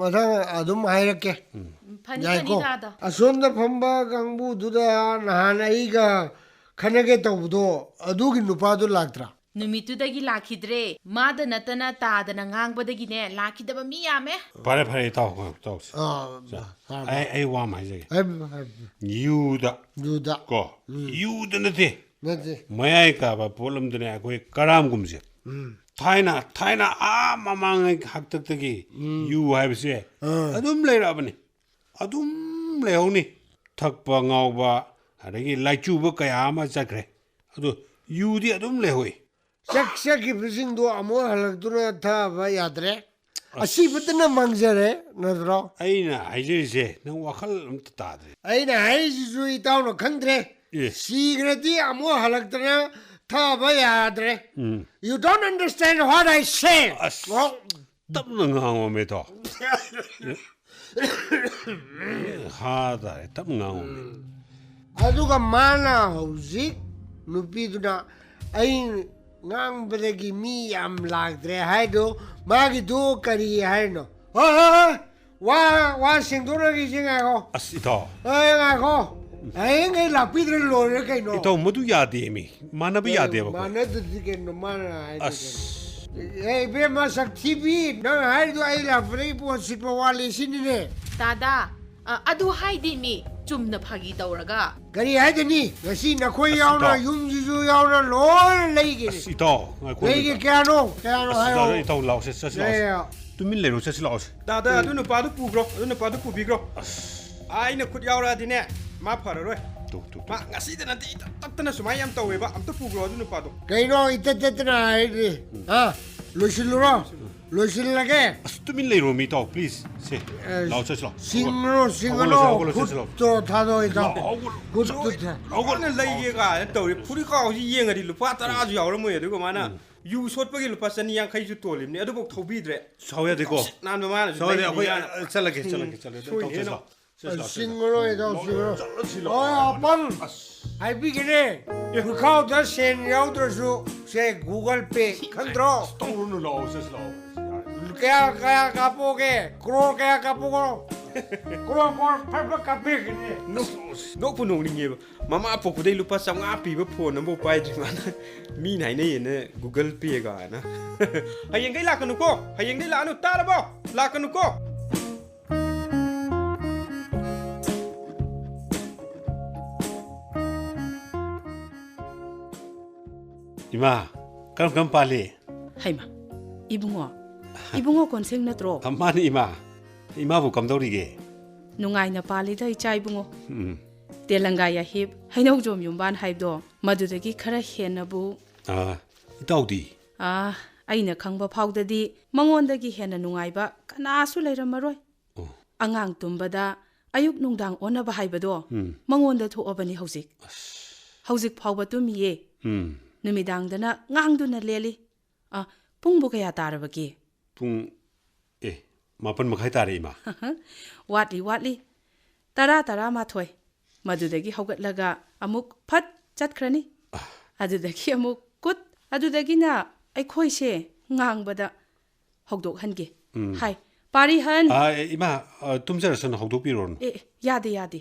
ꯃꯊꯪ ꯑꯗꯨꯝ ꯍꯥꯏꯔꯛꯀꯦ꯫ ꯎꯝ꯫ ꯐꯅꯤ, ꯌꯥꯏꯀꯣ? ꯐꯅꯤ, ꯇꯥꯗ꯫ ꯑꯁꯣꯝꯗ ꯐꯝꯕ ꯀꯥꯡꯕꯨꯗꯨꯗ ꯅꯍꯥꯟ ꯑꯩꯒ ꯈꯠꯅꯒꯦ ꯇꯧꯕꯗꯣ, ꯑꯗꯨꯒꯤ ꯅꯨꯄꯥꯗꯣ ꯂꯥꯛꯇ꯭ꯔꯥ? ꯅꯨꯃꯤꯠꯇꯨꯗꯒꯤ ꯂꯥꯛꯈꯤꯗ꯭ꯔꯦ꯫ ꯃꯥꯗ ꯅꯠꯇꯅ ꯇꯥꯗꯅ ꯉꯥꯡꯕꯗꯒꯤꯅꯦ ꯂꯥꯛꯈꯤꯗꯕ ꯃꯤ ꯌꯥꯝꯃꯦ꯫ ꯐꯔꯦ, ꯐꯔꯦ, ꯏꯇꯥꯎ, ꯇꯧꯁꯤ꯫ ꯑꯥ, ꯍꯥꯏꯕ, ꯑꯩ ꯑꯩ ꯋꯥ ꯑꯃ ꯍꯥꯏꯖꯒꯦ꯫ ꯍꯥꯏꯕ, ꯍꯥꯏꯕ꯫ ꯌꯨꯗ ꯌꯨꯗ꯫ ꯀꯣ, ꯌꯨꯗ ꯅꯠꯇꯦ, ꯅꯠꯇꯦ꯫ ꯃꯌꯥꯏ ꯀꯥꯕ ꯄꯣꯠ ꯑꯃꯗꯅꯦ ꯑꯩꯈꯣꯏ ꯀꯔꯥꯝꯒꯨꯝꯁꯦ꯫ ꯎꯝ꯫ ꯊꯥꯏꯅ ꯊꯥꯏꯅ ꯑꯥ ꯃꯃꯥꯡꯉꯩ ꯍꯥꯛꯇꯛꯇꯒꯤ ꯌꯨ ꯍꯥꯏꯕꯁꯦ ꯑꯥ꯫ ꯑꯗꯨꯝ ꯂꯩꯔꯛꯑꯕꯅꯤ, ꯑꯗꯨꯝ ꯂꯩꯍꯧꯅꯤ꯫ ꯊꯛꯄ ꯉꯥꯎꯕ, ꯑꯗꯒꯤ ꯂꯥꯏꯆꯨꯕ ꯀꯌꯥ ꯑꯃ ꯆꯠꯈ꯭ꯔꯦ, ꯑꯗꯨ ꯌꯨꯗꯤ ꯑꯗꯨꯝ ꯂꯩꯍꯧꯏ꯫ ꯆꯠ ꯆꯠꯈꯤꯕꯁꯤꯡꯗꯣ ꯑꯃꯨꯛ ꯍꯜꯂꯛꯇꯨꯅ ꯊꯥꯕ ꯌꯥꯗ꯭ꯔꯦ꯫ ꯑꯁꯤꯕꯗꯅ ꯃꯥꯡꯖꯔꯦ, ꯅꯠꯇ꯭ꯔꯣ? ꯑꯩꯅ ꯍꯥꯏꯖꯔꯤꯁꯦ ꯅꯪ ꯋꯥꯈꯜ ꯑꯝꯇ ꯇꯥꯗ꯭ꯔꯦ꯫ ꯑꯩꯅ ꯍꯥꯏꯔꯤꯁꯤꯁꯨ ꯏꯇꯥꯎꯅ ꯈꯪꯗ꯭ꯔꯦ꯫ ꯑꯦ꯫ ꯁꯤꯈ꯭ꯔꯗꯤ ꯑꯃꯨꯛ ꯍꯜꯂꯛꯇꯅ ꯊꯥꯕ ꯌꯥꯗ꯭ꯔꯦ꯫ ꯎꯝ꯫ You don't understand what I say. ꯑꯁ꯫ ꯑꯣ, ꯇꯞꯅ ꯉꯥꯡꯉꯣꯃꯦ, ꯏꯇꯥꯎ꯫ ꯍꯥ ꯇꯥꯔꯦ, ꯇꯞꯅ ꯉꯥꯡꯉꯣꯃꯦ꯫ ꯑꯗꯨꯒ ꯃꯥꯅ ꯍꯧꯖꯤꯛ ꯅꯨꯄꯤꯗꯨꯅ ꯑꯩ ꯉꯥꯡꯕꯗꯒꯤ ꯃꯤ ꯌꯥꯝ ꯂꯥꯛꯇ꯭ꯔꯦ ꯍꯥꯏꯗꯣ, ꯃꯥꯒꯤꯗꯨ ꯀꯔꯤ ꯍꯥꯏꯅꯣ? ꯍꯣꯏ, ꯍꯣꯏ, ꯍꯣꯏ, ꯋꯥ ꯋꯥ ꯁꯦꯡꯗꯣꯛꯅꯈꯤꯁꯤ, ꯉꯥꯏꯈꯣ꯫ ꯑꯁ, ꯏꯇꯥꯎ꯫ ꯑꯦ, ꯉꯥꯏꯈꯣ꯫ ꯍꯌꯦꯡꯈꯩ ꯂꯥꯛꯄꯤꯗ꯭ꯔ ꯂꯣꯏꯔꯦ ꯀꯩꯅꯣ꯫ ꯏꯇꯥꯎ, ꯃꯗꯨ ꯌꯥꯗꯦꯃꯤ, ꯃꯥꯟꯅꯕ ꯌꯥꯗꯦꯕ ꯑꯩꯈꯣꯏ꯫ ꯃꯥꯟꯅꯗꯗꯤ ꯀꯩꯅꯣ ꯃꯥꯅ ꯍꯥꯏꯗꯣ ꯑꯁ꯫ ꯀꯩꯅꯣ? ꯑꯦ, ꯏꯕꯦꯝꯃ ꯁꯛꯊꯤꯕꯤ, ꯅꯪ ꯍꯥꯏꯔꯤꯗꯣ ꯑꯩ ꯂꯥꯛꯄꯗꯒꯤ ꯄꯣꯠ ꯁꯤꯠꯄ ꯋꯥꯠꯂꯤ ꯁꯤꯅꯤꯅꯦ꯫ ꯇꯥꯗꯥ, ꯑ, ꯑꯗꯨ ꯍꯥꯏꯗꯤ ꯃꯤ ꯆꯨꯝꯅ ꯐꯥꯒꯤ ꯇꯧꯔꯒ꯫ ꯀꯔꯤ ꯍꯥꯏꯗꯣꯏꯅꯤ? ꯉꯁꯤ ꯅꯈꯣꯏ ꯑꯁ, ꯌꯥꯎꯅ, ꯏꯇꯥꯎ꯫ ꯌꯨꯝꯁꯤꯁꯨ ꯌꯥꯎꯅ ꯂꯣꯏꯅ ꯂꯩꯒꯦ꯫ ꯑꯁ, ꯏꯇꯥꯎ, ꯉꯥꯏꯈꯣ꯫ ꯂꯩꯒꯦ, ꯀꯌꯥꯅꯣ? ꯀꯌꯥꯅꯣ ꯑꯁ, ꯍꯥꯏꯔꯣ꯫ ꯏꯇꯥꯎ, ꯂꯥꯎꯁꯦ, ꯆꯠꯁꯤ ꯌꯥꯏ, ꯂꯥꯎꯁꯦ꯫ ꯌꯥꯏ꯫ ꯇꯨꯃꯤꯟ ꯂꯩꯔꯣ, ꯆꯠꯁꯤ ꯂꯥꯎꯁꯦ꯫ ꯇꯥꯗ, ꯑꯗꯨ ꯅꯨꯄꯥꯗꯨ ꯄꯨꯈ꯭ꯔꯣ, ꯑꯗꯨ ꯅꯨꯄꯥꯗꯨ ꯄꯨꯕꯤꯈ꯭ꯔꯣ꯫ ꯑꯁ, ꯑꯥ, ꯑꯩꯅ ꯈꯨꯠ ꯌꯥꯎꯔꯛꯑꯗꯤꯅꯦ, ꯃꯥ ꯐꯔꯔꯣꯏ꯫ Two, two, two. ꯃꯥ ꯉꯁꯤꯗ ꯅꯠꯇꯦ, ꯏꯇꯠ ꯇꯠꯇꯅ ꯁꯨꯃꯥꯏꯅ ꯌꯥꯝ ꯇꯧꯋꯦꯕ꯫ ꯑꯝꯇ ꯄꯨꯈ꯭ꯔꯣ ꯑꯗꯨ ꯅꯨꯄꯥꯗꯣ꯫ ꯀꯩꯅꯣ ꯏꯇꯠ ꯇꯠꯇꯅ ꯍꯥꯏꯗꯤ? ꯍꯥ? ꯂꯣꯏꯁꯤꯜꯂꯨꯔꯣ? ꯂꯣꯏꯁꯤꯜꯂꯒꯦ? ꯑꯁ, ꯇꯨꯃꯤꯟ ꯂꯩꯔꯣ, ꯃꯤ ꯏꯇꯥꯎ, please꯫ ꯁꯦ, ꯑꯦ, ꯂꯥꯎ, ꯆꯠꯁꯤ ꯂꯥꯎ꯫ ꯁꯤꯡꯉꯔꯣ, ꯁꯤꯡꯉꯔꯣ꯫ ꯍꯧꯒꯠꯂꯁꯤ, ꯍꯧꯒꯠꯂꯁꯤ, ꯆꯠꯁꯤ ꯂꯥꯎ꯫ ꯈꯨꯠꯇꯣ ꯊꯥꯗꯣꯛꯑꯣ, ꯏꯇꯥꯎ꯫ ꯂꯥꯎ, ꯍꯧꯒꯠꯂꯣ꯫ ꯈꯨꯠꯇꯨ ꯊꯥ- ꯍꯧꯒꯠꯂꯣ꯫ ꯂꯣꯏꯅ ꯂꯩꯒꯦ ꯀꯥꯏꯅ ꯇꯧꯔꯤ꯫ ꯐꯨꯔꯤꯠ ꯈꯥꯎꯁꯤ ꯌꯦꯡꯉꯗꯤ ꯂꯨꯄꯥ ꯇꯔꯥꯁꯨ ꯌꯥꯎꯔꯝꯃꯣꯏ꯫ ꯑꯗꯨꯒ ꯃꯥꯅ ꯌꯨ ꯁꯣꯠꯄꯒꯤ ꯂꯨꯄꯥ ꯆꯅꯤ ꯌꯥꯡꯈꯩꯁꯨ ꯇꯣꯜꯂꯤꯕꯅꯤ, ꯑꯗꯨꯐꯥꯎ ꯊꯧꯕꯤꯗ꯭ꯔꯦ꯫ ꯁꯥꯎ ꯌꯥꯗꯦꯀꯣ꯫ ꯅꯥꯟꯕ ꯃꯥꯅꯁꯨ ꯁꯥꯎ ꯌꯥꯗꯦ, ꯑꯩꯈꯣꯏ, ꯂꯩꯕꯅꯤ꯫ ꯑ, ꯆꯠꯂꯒꯦ, ꯆꯠꯂꯒꯦ, ꯆꯠꯂꯒꯦ꯫ ꯁꯣꯏꯗꯦ ꯇꯧꯁꯤ ꯅꯪ꯫ ꯂꯥꯎ꯫ ꯆꯠꯁꯤ ꯂꯥꯎ, ꯆꯠꯁꯤ ꯂꯥꯎ꯫ ꯁꯤꯡꯉꯔꯣ, ꯏꯇꯥꯎ, ꯁꯤꯡꯉꯔꯣ꯫ ꯆꯠꯂꯁꯤ ꯂꯥꯎ꯫ ꯑꯣ, ꯑꯄꯪ꯫ ꯍꯥꯏꯕꯤꯒꯦꯅꯦ꯫ ꯄꯨꯈꯥꯎꯗ ꯁꯦꯟ ꯌꯥꯎꯗ꯭ꯔꯁꯨ ꯁꯦ Google Pay ꯈꯪꯗ꯭ꯔꯣ? ꯇꯧꯔꯨꯅꯨ, ꯂꯥꯛꯑꯣ, ꯆꯠꯁꯤ ꯂꯥꯛꯑꯣ꯫ ꯀꯌꯥ, ꯀꯌꯥ ꯀꯥꯞꯄꯛꯑꯣꯒꯦ? ꯀ꯭ꯔꯣꯔ ꯀꯌꯥ ꯀꯥꯞꯄꯛꯑꯣ? ꯀꯣꯔꯣꯡ ꯀꯣꯔꯣꯡ ꯐꯠ ꯐꯠ ꯀꯥꯞꯄꯤꯔꯛꯈꯤꯅꯤ꯫ ꯅꯣꯛ-, ꯅꯣꯛꯄꯨ ꯅꯣꯛꯅꯤꯡꯉꯦꯕ꯫ ꯃꯃꯥ ꯄꯣꯛꯄꯗꯩ ꯂꯨꯄꯥ ꯆꯥꯝꯃꯉꯥ ꯄꯤꯕ ꯐꯣꯟ ꯑꯃꯐꯥꯎ ꯄꯥꯏꯗ꯭ꯔꯤ ꯃꯥꯅ꯫ ꯃꯤꯅ ꯍꯥꯏꯅꯩꯌꯦꯅ Google Pay ꯀꯥꯏꯅ꯫ ꯍꯌꯦꯡꯗꯩ ꯂꯥꯛꯀꯅꯨꯀꯣ꯫ ꯍꯌꯦꯡꯗꯩ ꯂꯥꯛꯑꯅꯨ꯫ ꯇꯥꯔꯕꯣ? ꯂꯥꯛꯀꯅꯨꯀꯣ꯫ ꯏꯃꯥ, ꯀꯔꯝ ꯀꯔꯝ ꯄꯥꯜꯂꯤ? ꯍꯩꯃꯥ, ꯏꯕꯨꯡꯉꯣ, ꯏꯕꯨꯡꯉꯣ ꯀꯣꯟꯁꯦꯡ ꯅꯠꯇ꯭ꯔꯣ? ꯑ, ꯃꯥꯅꯤ, ꯏꯃꯥ꯫ ꯏꯃꯥꯕꯨ ꯀꯝꯗꯧꯔꯤꯒꯦ? ꯅꯨꯡꯉꯥꯏꯅ ꯄꯥꯜꯂꯤꯗ, ꯏꯆꯥ ꯏꯕꯨꯡꯉꯣ꯫ ꯎꯝ꯫ ꯇꯦꯂꯪꯒꯥ ꯌꯥꯍꯤꯞ, ꯍꯩꯅꯧꯖꯣꯝ ꯌꯨꯝꯕꯥꯟ ꯍꯥꯏꯕꯗꯣ, ꯃꯗꯨꯗꯒꯤ ꯈꯔ ꯍꯦꯟꯅꯕꯨ꯫ ꯑ, ꯏꯇꯥꯎꯗꯤ? ꯑ, ꯑꯩꯅ ꯈꯪꯕ ꯐꯥꯎꯗꯗꯤ ꯃꯉꯣꯟꯗꯒꯤ ꯍꯦꯟꯅ ꯅꯨꯡꯉꯥꯏꯕ ꯀꯅꯥꯁꯨ ꯂꯩꯔꯝꯃꯔꯣꯏ꯫ ꯑꯣ꯫ ꯑꯉꯥꯡ ꯇꯨꯝꯕꯗ ꯑꯌꯨꯛ ꯅꯨꯡꯗꯥꯡ ꯑꯣꯟꯅꯕ ꯍꯥꯏꯕꯗꯣ ꯎꯝ꯫ ꯃꯉꯣꯟꯗ ꯊꯣꯛꯑꯕꯅꯤ ꯍꯧꯖꯤꯛ꯫ ꯑꯁ꯫ ꯍꯧꯖꯤꯛ ꯐꯥꯎꯕ ꯇꯨꯝꯃꯤꯌꯦ꯫ ꯎꯝ꯫ ꯅꯨꯃꯤꯗꯥꯡꯗꯅ ꯉꯥꯡꯗꯨꯅ ꯂꯦꯜꯂꯤ꯫ ꯑ, ꯄꯨꯡꯕꯨ ꯀꯌꯥ ꯇꯥꯔꯕꯒꯦ? ꯄꯨꯡ, ꯑꯦ, ꯃꯥꯄꯟ ꯃꯈꯥꯏ ꯇꯥꯔꯦ, ꯏꯃꯥ꯫ ꯋꯥꯠꯂꯤ, ꯋꯥꯠꯂꯤ꯫ ꯇꯔꯥ, ꯇꯔꯥꯃꯥꯊꯣꯏ꯫ ꯃꯗꯨꯗꯒꯤ ꯍꯧꯒꯠꯂꯒ ꯑꯃꯨꯛ ꯐꯠ ꯆꯠꯈ꯭ꯔꯅꯤ꯫ ꯑꯗꯨꯗꯒꯤ ꯑꯃꯨꯛ ꯀꯨꯠ, ꯑꯗꯨꯗꯒꯤꯅ ꯑꯩꯈꯣꯏꯁꯦ ꯉꯥꯡꯕꯗ ꯍꯧꯗꯣꯛꯍꯟꯒꯦ꯫ ꯎꯝ꯫ ꯍꯥꯏ, ꯄꯥꯔꯤꯍꯟ! ꯑ, ꯑꯦ, ꯏꯃꯥ, ꯑ, ꯇꯨꯝꯖꯔꯁꯅꯨ, ꯍꯧꯗꯣꯛꯄꯤꯔꯣꯅꯨ꯫ ꯑꯦ, ꯑꯦ, ꯌꯥꯗꯦ, ꯌꯥꯗꯦ꯫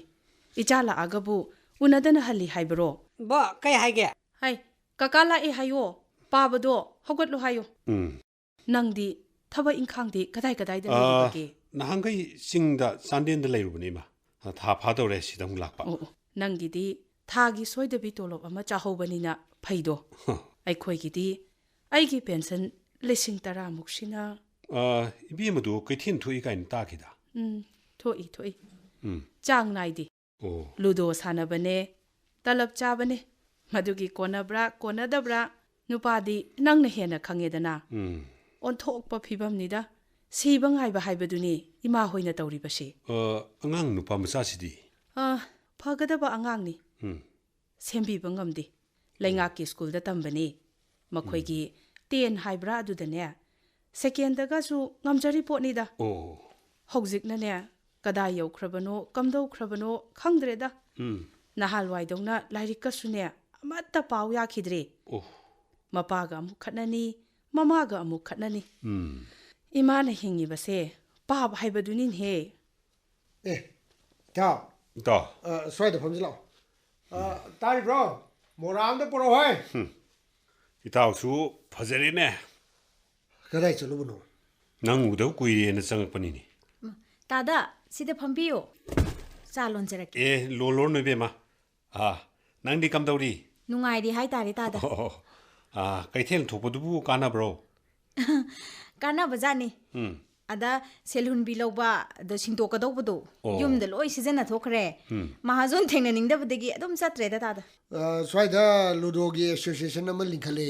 ꯏꯆꯥ ꯂꯥꯛꯑꯒꯕꯨ ꯎꯅꯗꯅ ꯍꯜꯂꯤ ꯍꯥꯏꯕꯔꯣ? ꯕꯣ, ꯀꯩ ꯍꯥꯏꯒꯦ? ꯍꯥꯏ, ꯀꯀꯥ ꯂꯥꯛꯑꯦ ꯍꯥꯏꯌꯣ, ꯄꯥꯕꯗꯣ ꯍꯧꯒꯠꯂꯣ ꯍꯥꯏꯌꯣ꯫ ꯎꯝ꯫ ꯅꯪꯗꯤ ꯊꯕꯛ ꯏꯪꯈꯥꯡꯗꯤ ꯀꯗꯥꯏ ꯀꯗꯥꯏꯗ ꯑ, ꯂꯩꯔꯤꯕꯒꯦ? ꯅꯍꯥꯟꯈꯩ ꯆꯤꯡꯗ ꯆꯥꯟꯗꯦꯜꯗ ꯂꯩꯔꯨꯕꯅꯤ, ꯏꯃꯥ꯫ ꯊꯥ ꯐꯥꯗꯧꯔꯦ ꯁꯤꯗ ꯑꯃꯨꯛ ꯂꯥꯛꯄ꯫ ꯑꯣ, ꯑꯣ, ꯅꯪꯒꯤꯗꯤ ꯊꯥꯒꯤ ꯁꯣꯏꯗꯕꯤ ꯇꯣꯂꯣꯞ ꯑꯃ ꯆꯥꯍꯧꯕꯅꯤꯅ ꯐꯩꯗꯣ꯫ ꯍ꯫ ꯑꯩꯈꯣꯏꯒꯤꯗꯤ ꯑꯩꯒꯤ ꯄꯦꯟꯁꯟ ꯂꯤꯁꯤꯡ ꯇꯔꯥꯃꯨꯛꯁꯤꯅ꯫ ꯑ, ꯏꯕꯦꯝꯃꯗꯨ ꯀꯩꯊꯦꯜ ꯊꯣꯛꯏ ꯀꯥꯏꯅ ꯇꯥꯈꯤꯗ꯫ ꯎꯝ, ꯊꯣꯛꯏ, ꯊꯣꯛꯏ꯫ ꯎꯝ꯫ ꯆꯥꯡ ꯅꯥꯏꯗꯦ꯫ ꯑꯣ꯫ ꯂꯨꯗꯣ ꯁꯥꯟꯅꯕꯅꯦ, ꯇꯂꯞ ꯆꯥꯕꯅꯦ꯫ ꯃꯗꯨꯒꯤ ꯀꯣꯟꯅꯕ꯭ꯔꯥ, ꯀꯣꯟꯅꯗꯕ꯭ꯔꯥ, ꯅꯨꯄꯥꯗꯤ ꯅꯪꯅ ꯍꯦꯟꯅ ꯈꯪꯉꯦꯗꯅ꯫ ꯎꯝ꯫ ꯑꯣꯟꯊꯣꯛꯄ ꯐꯤꯕꯝꯅꯤꯗ꯫ ꯁꯤꯕ ꯉꯥꯏꯕ ꯍꯥꯏꯕꯗꯨꯅꯤ ꯏꯃꯥ ꯍꯣꯏꯅ ꯇꯧꯔꯤꯕꯁꯤ꯫ ꯑ, ꯑꯉꯥꯡ ꯅꯨꯄꯥ ꯃꯆꯥꯁꯤꯗꯤ? ꯑ, ꯐꯒꯗꯕ ꯑꯉꯥꯡꯅꯤ꯫ ꯎꯝ꯫ ꯁꯦꯝꯕꯤꯕ ꯉꯝꯗꯦ꯫ ꯂꯩꯉꯥꯛꯀꯤ ꯁ꯭ꯀꯨꯜꯗ ꯇꯝꯕꯅꯤ꯫ ꯃꯈꯣꯏꯒꯤ ꯎꯝ꯫ ꯇꯦꯟ ꯍꯥꯏꯕ꯭ꯔꯥ ꯑꯗꯨꯗꯅꯦ, ꯁꯦꯀꯦꯟꯗꯒꯁꯨ ꯉꯝꯖꯔꯤ ꯄꯣꯠꯅꯤꯗ꯫ ꯑꯣ꯫ ꯍꯧꯖꯤꯛꯅꯅꯦ, ꯀꯗꯥꯏ ꯌꯧꯈ꯭ꯔꯕꯅꯣ, ꯀꯝꯗꯧꯈ꯭ꯔꯕꯅꯣ ꯈꯪꯗ꯭ꯔꯦꯗ꯫ ꯎꯝ꯫ ꯅꯍꯥꯟꯋꯥꯏꯗꯧꯅ ꯂꯥꯏꯔꯤꯛꯀꯁꯨꯅꯦ, ꯑꯃꯠꯇ ꯄꯥꯎ ꯌꯥꯈꯤꯗ꯭ꯔꯦ꯫ ꯑꯣ꯫ ꯃꯄꯥꯒ ꯑꯃꯨꯛ ꯈꯠꯅꯅꯤ, ꯃꯃꯥꯒ ꯑꯃꯨꯛ ꯈꯠꯅꯅꯤ꯫ ꯎꯝ꯫ ꯏꯃꯥꯅ ꯍꯤꯡꯉꯤꯕꯁꯦ ꯄꯥꯞ ꯍꯥꯏꯕꯗꯨꯅꯤꯅꯦꯍꯦ꯫ ꯑꯦ, ꯏꯇꯥꯎ, ꯏꯇꯥꯎ꯫ ꯑ, ꯁ꯭ꯋꯥꯏꯗ ꯐꯝꯖꯤꯜꯂꯛꯑꯣ꯫ ꯑ, ꯇꯥꯔꯤꯕ꯭ꯔꯣ? ꯃꯣꯔꯥ ꯑꯝꯗ ꯄꯨꯔꯛꯑꯣ ꯍꯣꯏ꯫ ꯍꯨꯝ꯫ ꯏꯇꯥꯎꯁꯨ ꯐꯖꯔꯦꯅꯦ꯫ ꯀꯗꯥꯏ ꯆꯠꯂꯨꯕꯅꯣ? ꯅꯪ ꯎꯗꯕ ꯀꯨꯏꯔꯦꯅ ꯆꯪꯉꯛꯄꯅꯤꯅꯦ꯫ ꯎꯝ, ꯇꯥꯗ, ꯁꯤꯗ ꯐꯝꯕꯤꯌꯨ꯫ ꯆꯥ ꯂꯣꯟꯖꯔꯛꯀꯦ꯫ ꯑꯦ, ꯂꯣꯜꯂꯣꯔꯅꯨ ꯏꯕꯦꯝꯃ꯫ ꯑꯥ, ꯅꯪꯗꯤ ꯀꯝꯗꯧꯔꯤ? ꯅꯨꯡꯉꯥꯏꯔꯤ ꯍꯥꯏꯇꯥꯔꯦ, ꯇꯥꯗ꯫ ꯑꯣ, ꯑꯥ, ꯀꯩꯊꯦꯜ ꯊꯣꯛꯄꯗꯨꯕꯨ ꯀꯥꯟꯅꯕ꯭ꯔꯣ? ꯀꯥꯟꯅꯕꯖꯥꯠꯅꯤ꯫ ꯎꯝ꯫ ꯑꯗ ꯁꯦꯜ ꯍꯨꯟꯕꯤ ꯂꯧꯕ, ꯑꯗ ꯁꯤꯡꯇꯣꯛꯀꯗꯧꯕꯗꯣ, ꯑꯣ꯫ ꯌꯨꯝꯗ ꯂꯣꯏ ꯁꯤꯖꯤꯟꯅꯊꯣꯛꯈ꯭ꯔꯦ꯫ ꯎꯝ꯫ ꯃꯍꯥꯖꯣꯟ ꯊꯦꯡꯅꯅꯤꯡꯗꯕꯗꯒꯤ ꯑꯗꯨꯝ ꯆꯠꯇ꯭ꯔꯦꯗ, ꯇꯥꯗ꯫ ꯑ, ꯁ꯭ꯋꯥꯏꯗ ꯂꯨꯗꯣꯒꯤ ꯑꯦꯁꯣꯁꯤꯌꯦꯁꯟ ꯑꯃ ꯂꯤꯡꯈꯠꯂꯦ꯫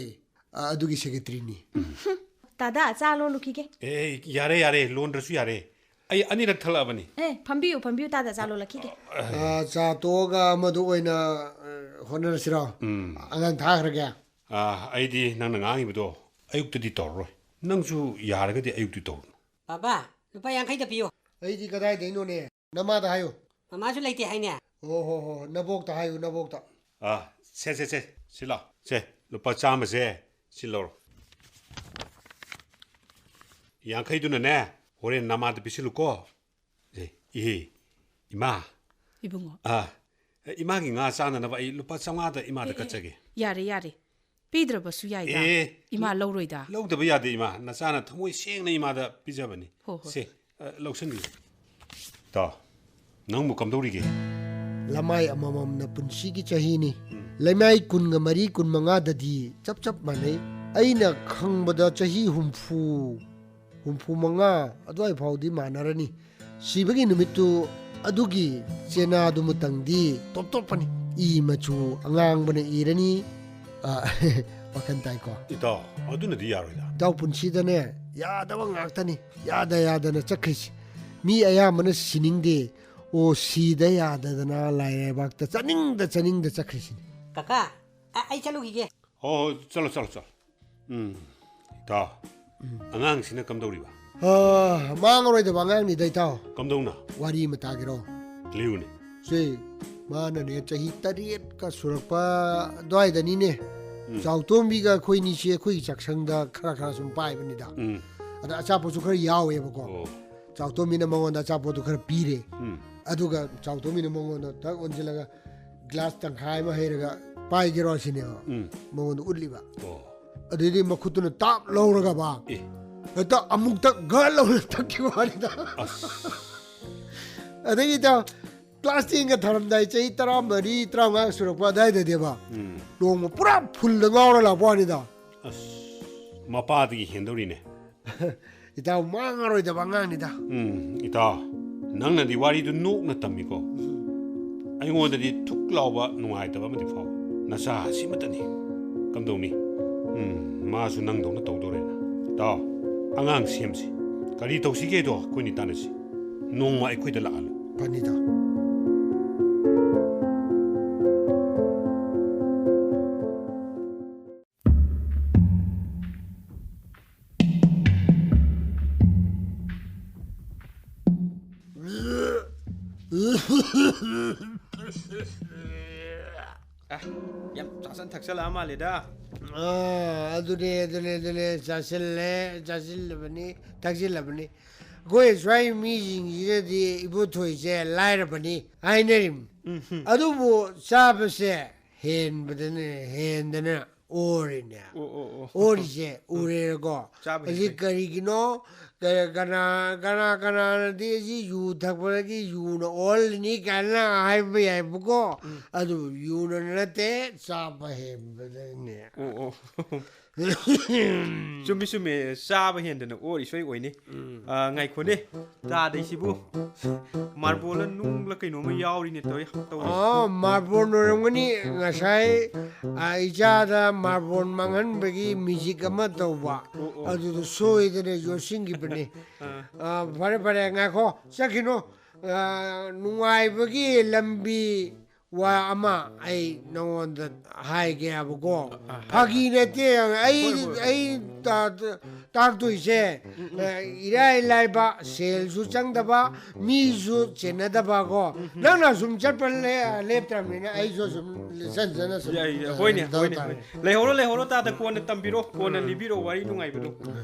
ꯑ, ꯑꯗꯨꯒꯤ ꯁꯦꯀ꯭ꯔꯦꯇꯔꯤꯅꯤ꯫ ꯇꯥꯗ, ꯆꯥ ꯂꯣꯜꯂꯨꯈꯤꯒꯦ꯫ ꯑꯦ, ꯌꯥꯔꯦ, ꯌꯥꯔꯦ, ꯂꯣꯟꯗ꯭ꯔꯁꯨ ꯌꯥꯔꯦ꯫ ꯑꯩ ꯑꯅꯤꯔꯛ ꯊꯛꯂꯛꯑꯕꯅꯤ꯫ ꯑꯦ, ꯐꯝꯕꯤꯌꯨ, ꯐꯝꯕꯤꯌꯨ, ꯇꯥꯗ, ꯆꯥ ꯂꯣꯜꯂꯛꯈꯤꯒꯦ꯫ ꯑ, ꯆꯥ ꯇꯣꯛꯑꯒ ꯑꯃꯗ ꯑꯣꯏꯅ, ꯑ, ꯍꯣꯠꯅꯔꯁꯤꯔꯣ? ꯎꯝ꯫ ꯑꯉꯥꯡ ꯊꯥꯈ꯭ꯔꯒꯦ? ꯑ, ꯑꯩꯗꯤ ꯅꯪꯅ ꯉꯥꯡꯉꯤꯕꯗꯣ ꯑꯌꯨꯛꯇꯗꯤ ꯇꯧꯔꯔꯣꯏ꯫ ꯅꯪꯁꯨ ꯌꯥꯔꯒꯗꯤ ꯑꯌꯨꯛꯇꯤ ꯇꯧꯔꯨꯅꯨ꯫ ꯕꯥꯕꯥ, ꯂꯨꯄꯥ ꯌꯥꯡꯈꯩꯗ ꯄꯤꯌꯨ꯫ ꯑꯩꯗꯤ ꯀꯗꯥꯏꯗꯩꯅꯣꯅꯦ? ꯅꯃꯥꯗ ꯍꯥꯏꯌꯨ꯫ ꯃꯃꯥꯁꯨ ꯂꯩꯇꯦ ꯍꯥꯏꯅꯦ꯫ ꯑꯣ ꯍꯣ ꯍꯣ, ꯅꯕꯣꯛꯇ ꯍꯥꯏꯌꯨ, ꯅꯕꯣꯛꯇ꯫ ꯑꯥ, ꯁꯦ, ꯁꯦ, ꯁꯦ, ꯁꯤ ꯂꯥꯎ꯫ ꯁꯦ, ꯂꯨꯄꯥ ꯆꯥꯝꯃꯁꯦ, ꯁꯤ ꯂꯧꯔꯣ꯫ ꯌꯥꯡꯈꯩꯗꯨꯅꯅꯦ, ꯍꯣꯔꯦꯟ ꯅꯃꯥꯗ ꯄꯤꯁꯤꯜꯂꯨꯀꯣ꯫ ꯑꯦ, ꯏꯍꯦ, ꯏꯃꯥ꯫ ꯏꯕꯨꯡꯉꯣ꯫ ꯑꯥ, ꯏꯃꯥꯒꯤ ꯉꯥ ꯆꯥꯅꯅꯕ ꯑꯩ ꯂꯨꯄꯥ ꯆꯥꯝꯃꯉꯥꯗ ꯏꯃꯥꯗ ꯑꯦ, ꯑꯦ, ꯀꯠꯆꯒꯦ꯫ ꯌꯥꯔꯦ, ꯌꯥꯔꯦ꯫ ꯄꯤꯗ꯭ꯔꯕꯁꯨ ꯌꯥꯏꯗ꯫ ꯑꯦ, ꯏꯃꯥ ꯂꯧꯔꯣꯏꯗ꯫ ꯂꯧꯗꯕ ꯌꯥꯗꯦ, ꯏꯃꯥ꯫ ꯅꯆꯥꯅ ꯊꯃꯣꯏ ꯁꯦꯡꯅ ꯏꯃꯥꯗ ꯄꯤꯖꯕꯅꯤ꯫ ꯍꯣ, ꯍꯣꯏ꯫ ꯁꯦ, ꯑ, ꯂꯧꯁꯟꯕꯤꯌꯨ꯫ ꯇꯥꯎ, ꯅꯪꯕꯨ ꯀꯝꯗꯧꯔꯤꯒꯦ? ꯂꯃꯥꯏ ꯑꯃꯃꯝꯅ ꯄꯨꯟꯁꯤꯒꯤ ꯆꯍꯤꯅꯤ꯫ ꯎꯝ꯫ ꯂꯩꯃꯥꯏ ꯀꯨꯟꯒ ꯃꯔꯤ, ꯀꯨꯟꯃꯉꯥꯗꯗꯤ ꯆꯞ ꯆꯞ ꯃꯥꯟꯅꯩ꯫ ꯑꯩꯅ ꯈꯪꯕꯗ ꯆꯍꯤ ꯍꯨꯝꯐꯨ, ꯍꯨꯝꯐꯨ ꯃꯉꯥ ꯑꯗꯨꯋꯥꯏ ꯐꯥꯎꯗꯤ ꯃꯥꯟꯅꯔꯅꯤ꯫ ꯁꯤꯕꯒꯤ ꯅꯨꯃꯤꯠꯇꯨ ꯑꯗꯨꯒꯤ ꯆꯦꯅꯥꯗꯨꯃꯇꯪꯗꯤ ꯇꯣꯞ ꯇꯣꯞꯄꯅꯤ꯫ ꯏ ꯃꯆꯨ ꯑꯉꯥꯡꯕꯅ ꯏꯔꯅꯤ꯫ ꯑ, ꯋꯥꯈꯜ ꯇꯥꯏꯀꯣ? ꯏꯇꯥꯎ, ꯑꯗꯨꯅꯗꯤ ꯌꯥꯔꯣꯏꯗ꯫ ꯏꯇꯥꯎ, ꯄꯨꯟꯁꯤꯗꯅꯦ, ꯌꯥꯗꯕ ꯉꯥꯛꯇꯅꯤ꯫ ꯌꯥꯗ ꯌꯥꯗꯅ ꯆꯠꯈ꯭ꯔꯤꯁꯤ꯫ ꯃꯤ ꯑꯌꯥꯝꯕꯅ ꯁꯤꯅꯤꯡꯗꯦ꯫ ꯑꯣ, ꯁꯤꯗ ꯌꯥꯗꯗꯅ ꯂꯥꯏꯔꯩꯕꯥꯛꯇ ꯆꯠꯅꯤꯡꯗ ꯆꯠꯅꯤꯡꯗ ꯆꯠꯈ꯭ꯔꯤꯁꯤꯅꯤ꯫ ꯀꯀꯥ, ꯑ-, ꯑꯩ ꯆꯠꯂꯨꯈꯤꯒꯦ꯫ ꯍꯣ, ꯍꯣ, ꯆꯠꯂꯣ, ꯆꯠꯂꯣ, ꯆꯠꯂꯣ꯫ ꯎꯝ, ꯏꯇꯥꯎ, ꯎꯝ꯫ ꯑꯉꯥꯡꯁꯤꯅ ꯀꯝꯗꯧꯔꯤꯕ? ꯑ, ꯃꯥꯡꯉꯔꯣꯏꯗꯕ ꯑꯉꯥꯡꯅꯤꯗ, ꯏꯇꯥꯎ꯫ ꯀꯝꯗꯧꯅ? ꯋꯥꯔꯤ ꯑꯃ ꯇꯥꯒꯦꯔꯣ? ꯂꯤꯌꯨꯅꯦ꯫ ꯁꯦ, ꯃꯥꯅꯅꯦ, ꯆꯍꯤ ꯇꯔꯦꯠꯀ ꯁꯨꯔꯛꯄ ꯑꯗꯨꯋꯥꯏꯗꯅꯤꯅꯦ꯫ ꯎꯝ꯫ ꯆꯥꯎꯇꯣꯝꯕꯤꯒ ꯑꯩꯈꯣꯏꯅꯤꯁꯦ ꯑꯩꯈꯣꯏꯒꯤ ꯆꯥꯛꯁꯪꯗ ꯈꯔ ꯈꯔ ꯁꯨꯝ ꯄꯥꯏꯕꯅꯤꯗ꯫ ꯎꯝ꯫ ꯑꯗ ꯑꯆꯥꯄꯣꯠꯁꯨ ꯈꯔ ꯌꯥꯎꯋꯦꯕꯀꯣ꯫ ꯑꯣ꯫ ꯆꯥꯎꯊꯣꯝꯕꯤꯅ ꯃꯉꯣꯟꯗ ꯑꯆꯥꯄꯣꯠꯇꯨ ꯈꯔ ꯄꯤꯔꯦ꯫ ꯎꯝ꯫ ꯑꯗꯨꯒ ꯆꯥꯎꯊꯣꯝꯕꯤꯅ ꯃꯉꯣꯟꯗ ꯊꯛ ꯑꯣꯟꯁꯤꯜꯂꯒ ꯒ꯭ꯂꯥꯁ ꯇꯪꯈꯥꯏ ꯑꯃ ꯍꯩꯔꯒ ꯄꯥꯏꯒꯦꯔꯣ ꯁꯤꯅꯦꯕ꯫ ꯎꯝ꯫ ꯃꯉꯣꯟꯗ ꯎꯠꯂꯤꯕ꯫ ꯑꯣ꯫ ꯑꯗꯩꯗꯤ ꯃꯈꯨꯠꯇꯨꯅ ꯇꯥꯞ ꯂꯧꯔꯒꯕ ꯑꯦ꯫ ꯍꯦꯛꯇ ꯑꯃꯨꯛꯇ ꯒꯠ ꯂꯧꯅ ꯊꯛꯈꯤꯕ ꯋꯥꯅꯤꯗ꯫ ꯑꯁ꯫ ꯑꯗꯒꯤ ꯏꯇꯥꯎ, ꯀ꯭ꯂꯥꯁ ꯇꯦꯟꯒ ꯊꯥꯔꯝꯗꯥꯏ, ꯆꯍꯤ ꯇꯔꯥꯃꯔꯤ, ꯇꯔꯥꯃꯉꯥ ꯁꯨꯔꯛꯄ ꯑꯗꯥꯏꯗꯗꯤꯕ, ꯎꯝ꯫ ꯅꯣꯡꯃ ꯄꯨꯔꯥ ꯐꯨꯜꯗ ꯉꯥꯎꯔ ꯂꯥꯛꯄ ꯋꯥꯅꯤꯗ꯫ ꯑꯁ, ꯃꯄꯥꯗꯒꯤ ꯍꯦꯟꯗꯧꯔꯤꯅꯦ꯫ ꯏꯇꯥꯎ, ꯃꯥꯡꯉꯔꯣꯏꯗꯕ ꯑꯉꯥꯡꯅꯤꯗ꯫ ꯎꯝ, ꯏꯇꯥꯎ, ꯅꯪꯅꯗꯤ ꯋꯥꯔꯤꯗꯨ ꯅꯣꯛꯅ ꯇꯝꯃꯤꯀꯣ꯫ ꯎꯝ꯫ ꯑꯩꯉꯣꯟꯗꯗꯤ ꯊꯨꯛ ꯂꯥꯎꯕ ꯅꯨꯡꯉꯥꯏꯇꯕ ꯑꯃꯗꯤ ꯐꯥꯎꯏ꯫ ꯅꯆꯥ ꯑꯁꯤꯃꯇꯅꯤ꯫ ꯀꯝꯗꯧꯅꯤ? ꯎꯝ, ꯃꯥꯁꯨ ꯅꯪꯗꯧꯅ ꯇꯧꯗꯣꯔꯦꯅ꯫ ꯏꯇꯥꯎ, ꯑꯉꯥꯡ ꯁꯦꯝꯁꯤ꯫ ꯀꯔꯤ ꯇꯧꯁꯤꯒꯦꯗꯣ ꯑꯩꯈꯣꯏꯅꯤ ꯇꯥꯟꯅꯁꯤ꯫ ꯅꯣꯡꯃ ꯑꯩꯈꯣꯏꯗ ꯂꯥꯛꯍꯜꯂꯨ꯫ ꯐꯅꯤꯗ꯫ ꯑꯦ, ꯌꯥꯝ ꯆꯥꯁꯟ ꯊꯛꯆꯜꯂꯛꯑ ꯃꯥꯜꯂꯦꯗ꯫ ꯑꯥ, ꯑꯗꯨꯅꯦ, ꯑꯗꯨꯅꯦ, ꯑꯗꯨꯅꯦ, ꯆꯥꯁꯤꯜꯂꯦ, ꯆꯥꯁꯤꯜꯂꯕꯅꯤ, ꯊꯛꯆꯤꯜꯂꯕꯅꯤ꯫ ꯑꯩꯈꯣꯏ ꯁ꯭ꯋꯥꯏ ꯃꯤꯁꯤꯡꯁꯤꯅꯗꯤ ꯏꯕꯣꯊꯣꯏꯁꯦ ꯂꯥꯏꯔꯕꯅꯤ ꯍꯥꯏꯅꯔꯤꯝ꯫ ꯎꯝ, ꯍꯨꯝ꯫ ꯑꯗꯨꯕꯨ ꯆꯥꯕꯁꯦ ꯍꯦꯟꯕꯗꯅꯦ, ꯍꯦꯟꯗꯅ ꯑꯣꯔꯤꯅꯦ꯫ ꯑꯣ, ꯑꯣ, ꯑꯣ꯫ ꯑꯣꯔꯤꯁꯦ ꯎꯝ꯫ ꯎꯔꯦꯔꯀꯣ꯫ ꯆꯥꯕ ꯍꯧꯖꯤꯛ ꯍꯦꯟꯕꯩ꯫ ꯀꯔꯤꯒꯤꯅꯣ? ꯀ-, ꯀꯅꯥ, ꯀꯅꯥ, ꯀꯅꯥꯅꯗꯤ ꯑꯁꯤ ꯌꯨ ꯊꯛꯄꯗꯒꯤ ꯌꯨꯅ ꯑꯣꯜꯂꯤꯅꯤ ꯀꯥꯏꯅ ꯍꯥꯏꯕ ꯌꯥꯏꯕꯀꯣ꯫ ꯎꯝ꯫ ꯑꯗꯨ ꯌꯨꯅ ꯅꯠꯇꯦ, ꯆꯥꯕ ꯍꯦꯟꯕꯗꯅꯦ꯫ ꯑꯣ, ꯑꯣ꯫ ꯆꯨꯝꯃꯤ, ꯆꯨꯝꯃꯤ꯫ ꯆꯥꯕ ꯍꯦꯟꯗꯅ ꯑꯣꯔꯤ ꯁꯣꯏ ꯑꯣꯏꯅꯤ꯫ ꯎꯝ꯫ ꯑ, ꯉꯥꯏꯈꯣꯅꯦ꯫ ꯆꯥꯗꯩꯁꯤꯕꯨ ꯃꯥꯔꯕꯣꯜꯂ ꯅꯨꯡꯂ ꯀꯩꯅꯣꯝꯃ ꯌꯥꯎꯔꯤꯅꯦ ꯇꯧꯔꯤ, ꯇꯧꯔꯤ꯫ ꯑꯣ, ꯃꯥꯔꯕꯣꯜ ꯑꯣꯏꯔꯝꯒꯅꯤ꯫ ꯉꯁꯥꯏ, ꯑ, ꯏꯆꯥꯗ ꯃꯥꯔꯕꯣꯜ ꯃꯥꯡꯍꯟꯕꯒꯤ ꯃꯦꯖꯤꯛ ꯑꯃ ꯇꯧꯕ꯫ ꯑꯣ, ꯑꯣ꯫ ꯑꯗꯨꯗ ꯁꯣꯏꯗꯅ ꯌꯣꯠꯁꯤꯟꯈꯤꯕꯅꯤ꯫ ꯑꯥ꯫ ꯑ, ꯐꯔꯦ, ꯐꯔꯦ, ꯉꯥꯏꯈꯣ꯫ ꯆꯠꯈꯤꯅꯨ꯫ ꯑ, ꯅꯨꯡꯉꯥꯏꯕꯒꯤ ꯂꯝꯕꯤ ꯋꯥ ꯑꯃ ꯑꯩ ꯅꯉꯣꯟꯗ ꯍꯥꯏꯒꯦ ꯍꯥꯏꯕꯀꯣ꯫ ꯑ, ꯍꯥꯏ, ꯐꯥꯒꯤ ꯅꯠꯇꯦ꯫ ꯑꯩ, ꯍꯣꯏ, ꯍꯣꯏ꯫ ꯑꯩ ꯇꯥ-, ꯇꯥꯛꯇꯣꯏꯁꯦ, ꯎꯝ, ꯎꯝ꯫ ꯑ, ꯏꯔꯥꯏ ꯂꯥꯏꯕ, ꯁꯦꯜꯁꯨ ꯆꯪꯗꯕ, ꯃꯤꯁꯨ ꯆꯦꯟꯅꯗꯕꯀꯣ꯫ ꯎꯝ, ꯎꯝ꯫ ꯅꯪꯅ ꯁꯨꯝ ꯆꯠꯄ ꯂꯦ-, ꯂꯦꯞꯇ꯭ꯔꯕꯅꯤꯅ ꯑꯩꯁꯨ ꯁꯨꯝ ꯆꯟ ꯆꯟꯅ ꯁꯨꯝ, ꯌꯥꯏ, ꯌꯥꯏ꯫ ꯑ, ꯍꯣꯏꯅꯦ, ꯇꯧ ꯍꯣꯏꯅꯦ, ꯇꯥꯔꯦ꯫ ꯍꯣꯏꯅꯦ꯫ ꯂꯩꯍꯧꯔꯣ, ꯂꯩꯍꯧꯔꯣ, ꯇꯥꯗ ꯀꯣꯟꯅ ꯇꯝꯕꯤꯔꯣ, ꯀꯣꯟꯅ ꯎꯝ꯫ ꯂꯤꯕꯤꯔꯣ ꯋꯥꯔꯤ ꯅꯨꯡꯉꯥꯏꯕꯗꯣ꯫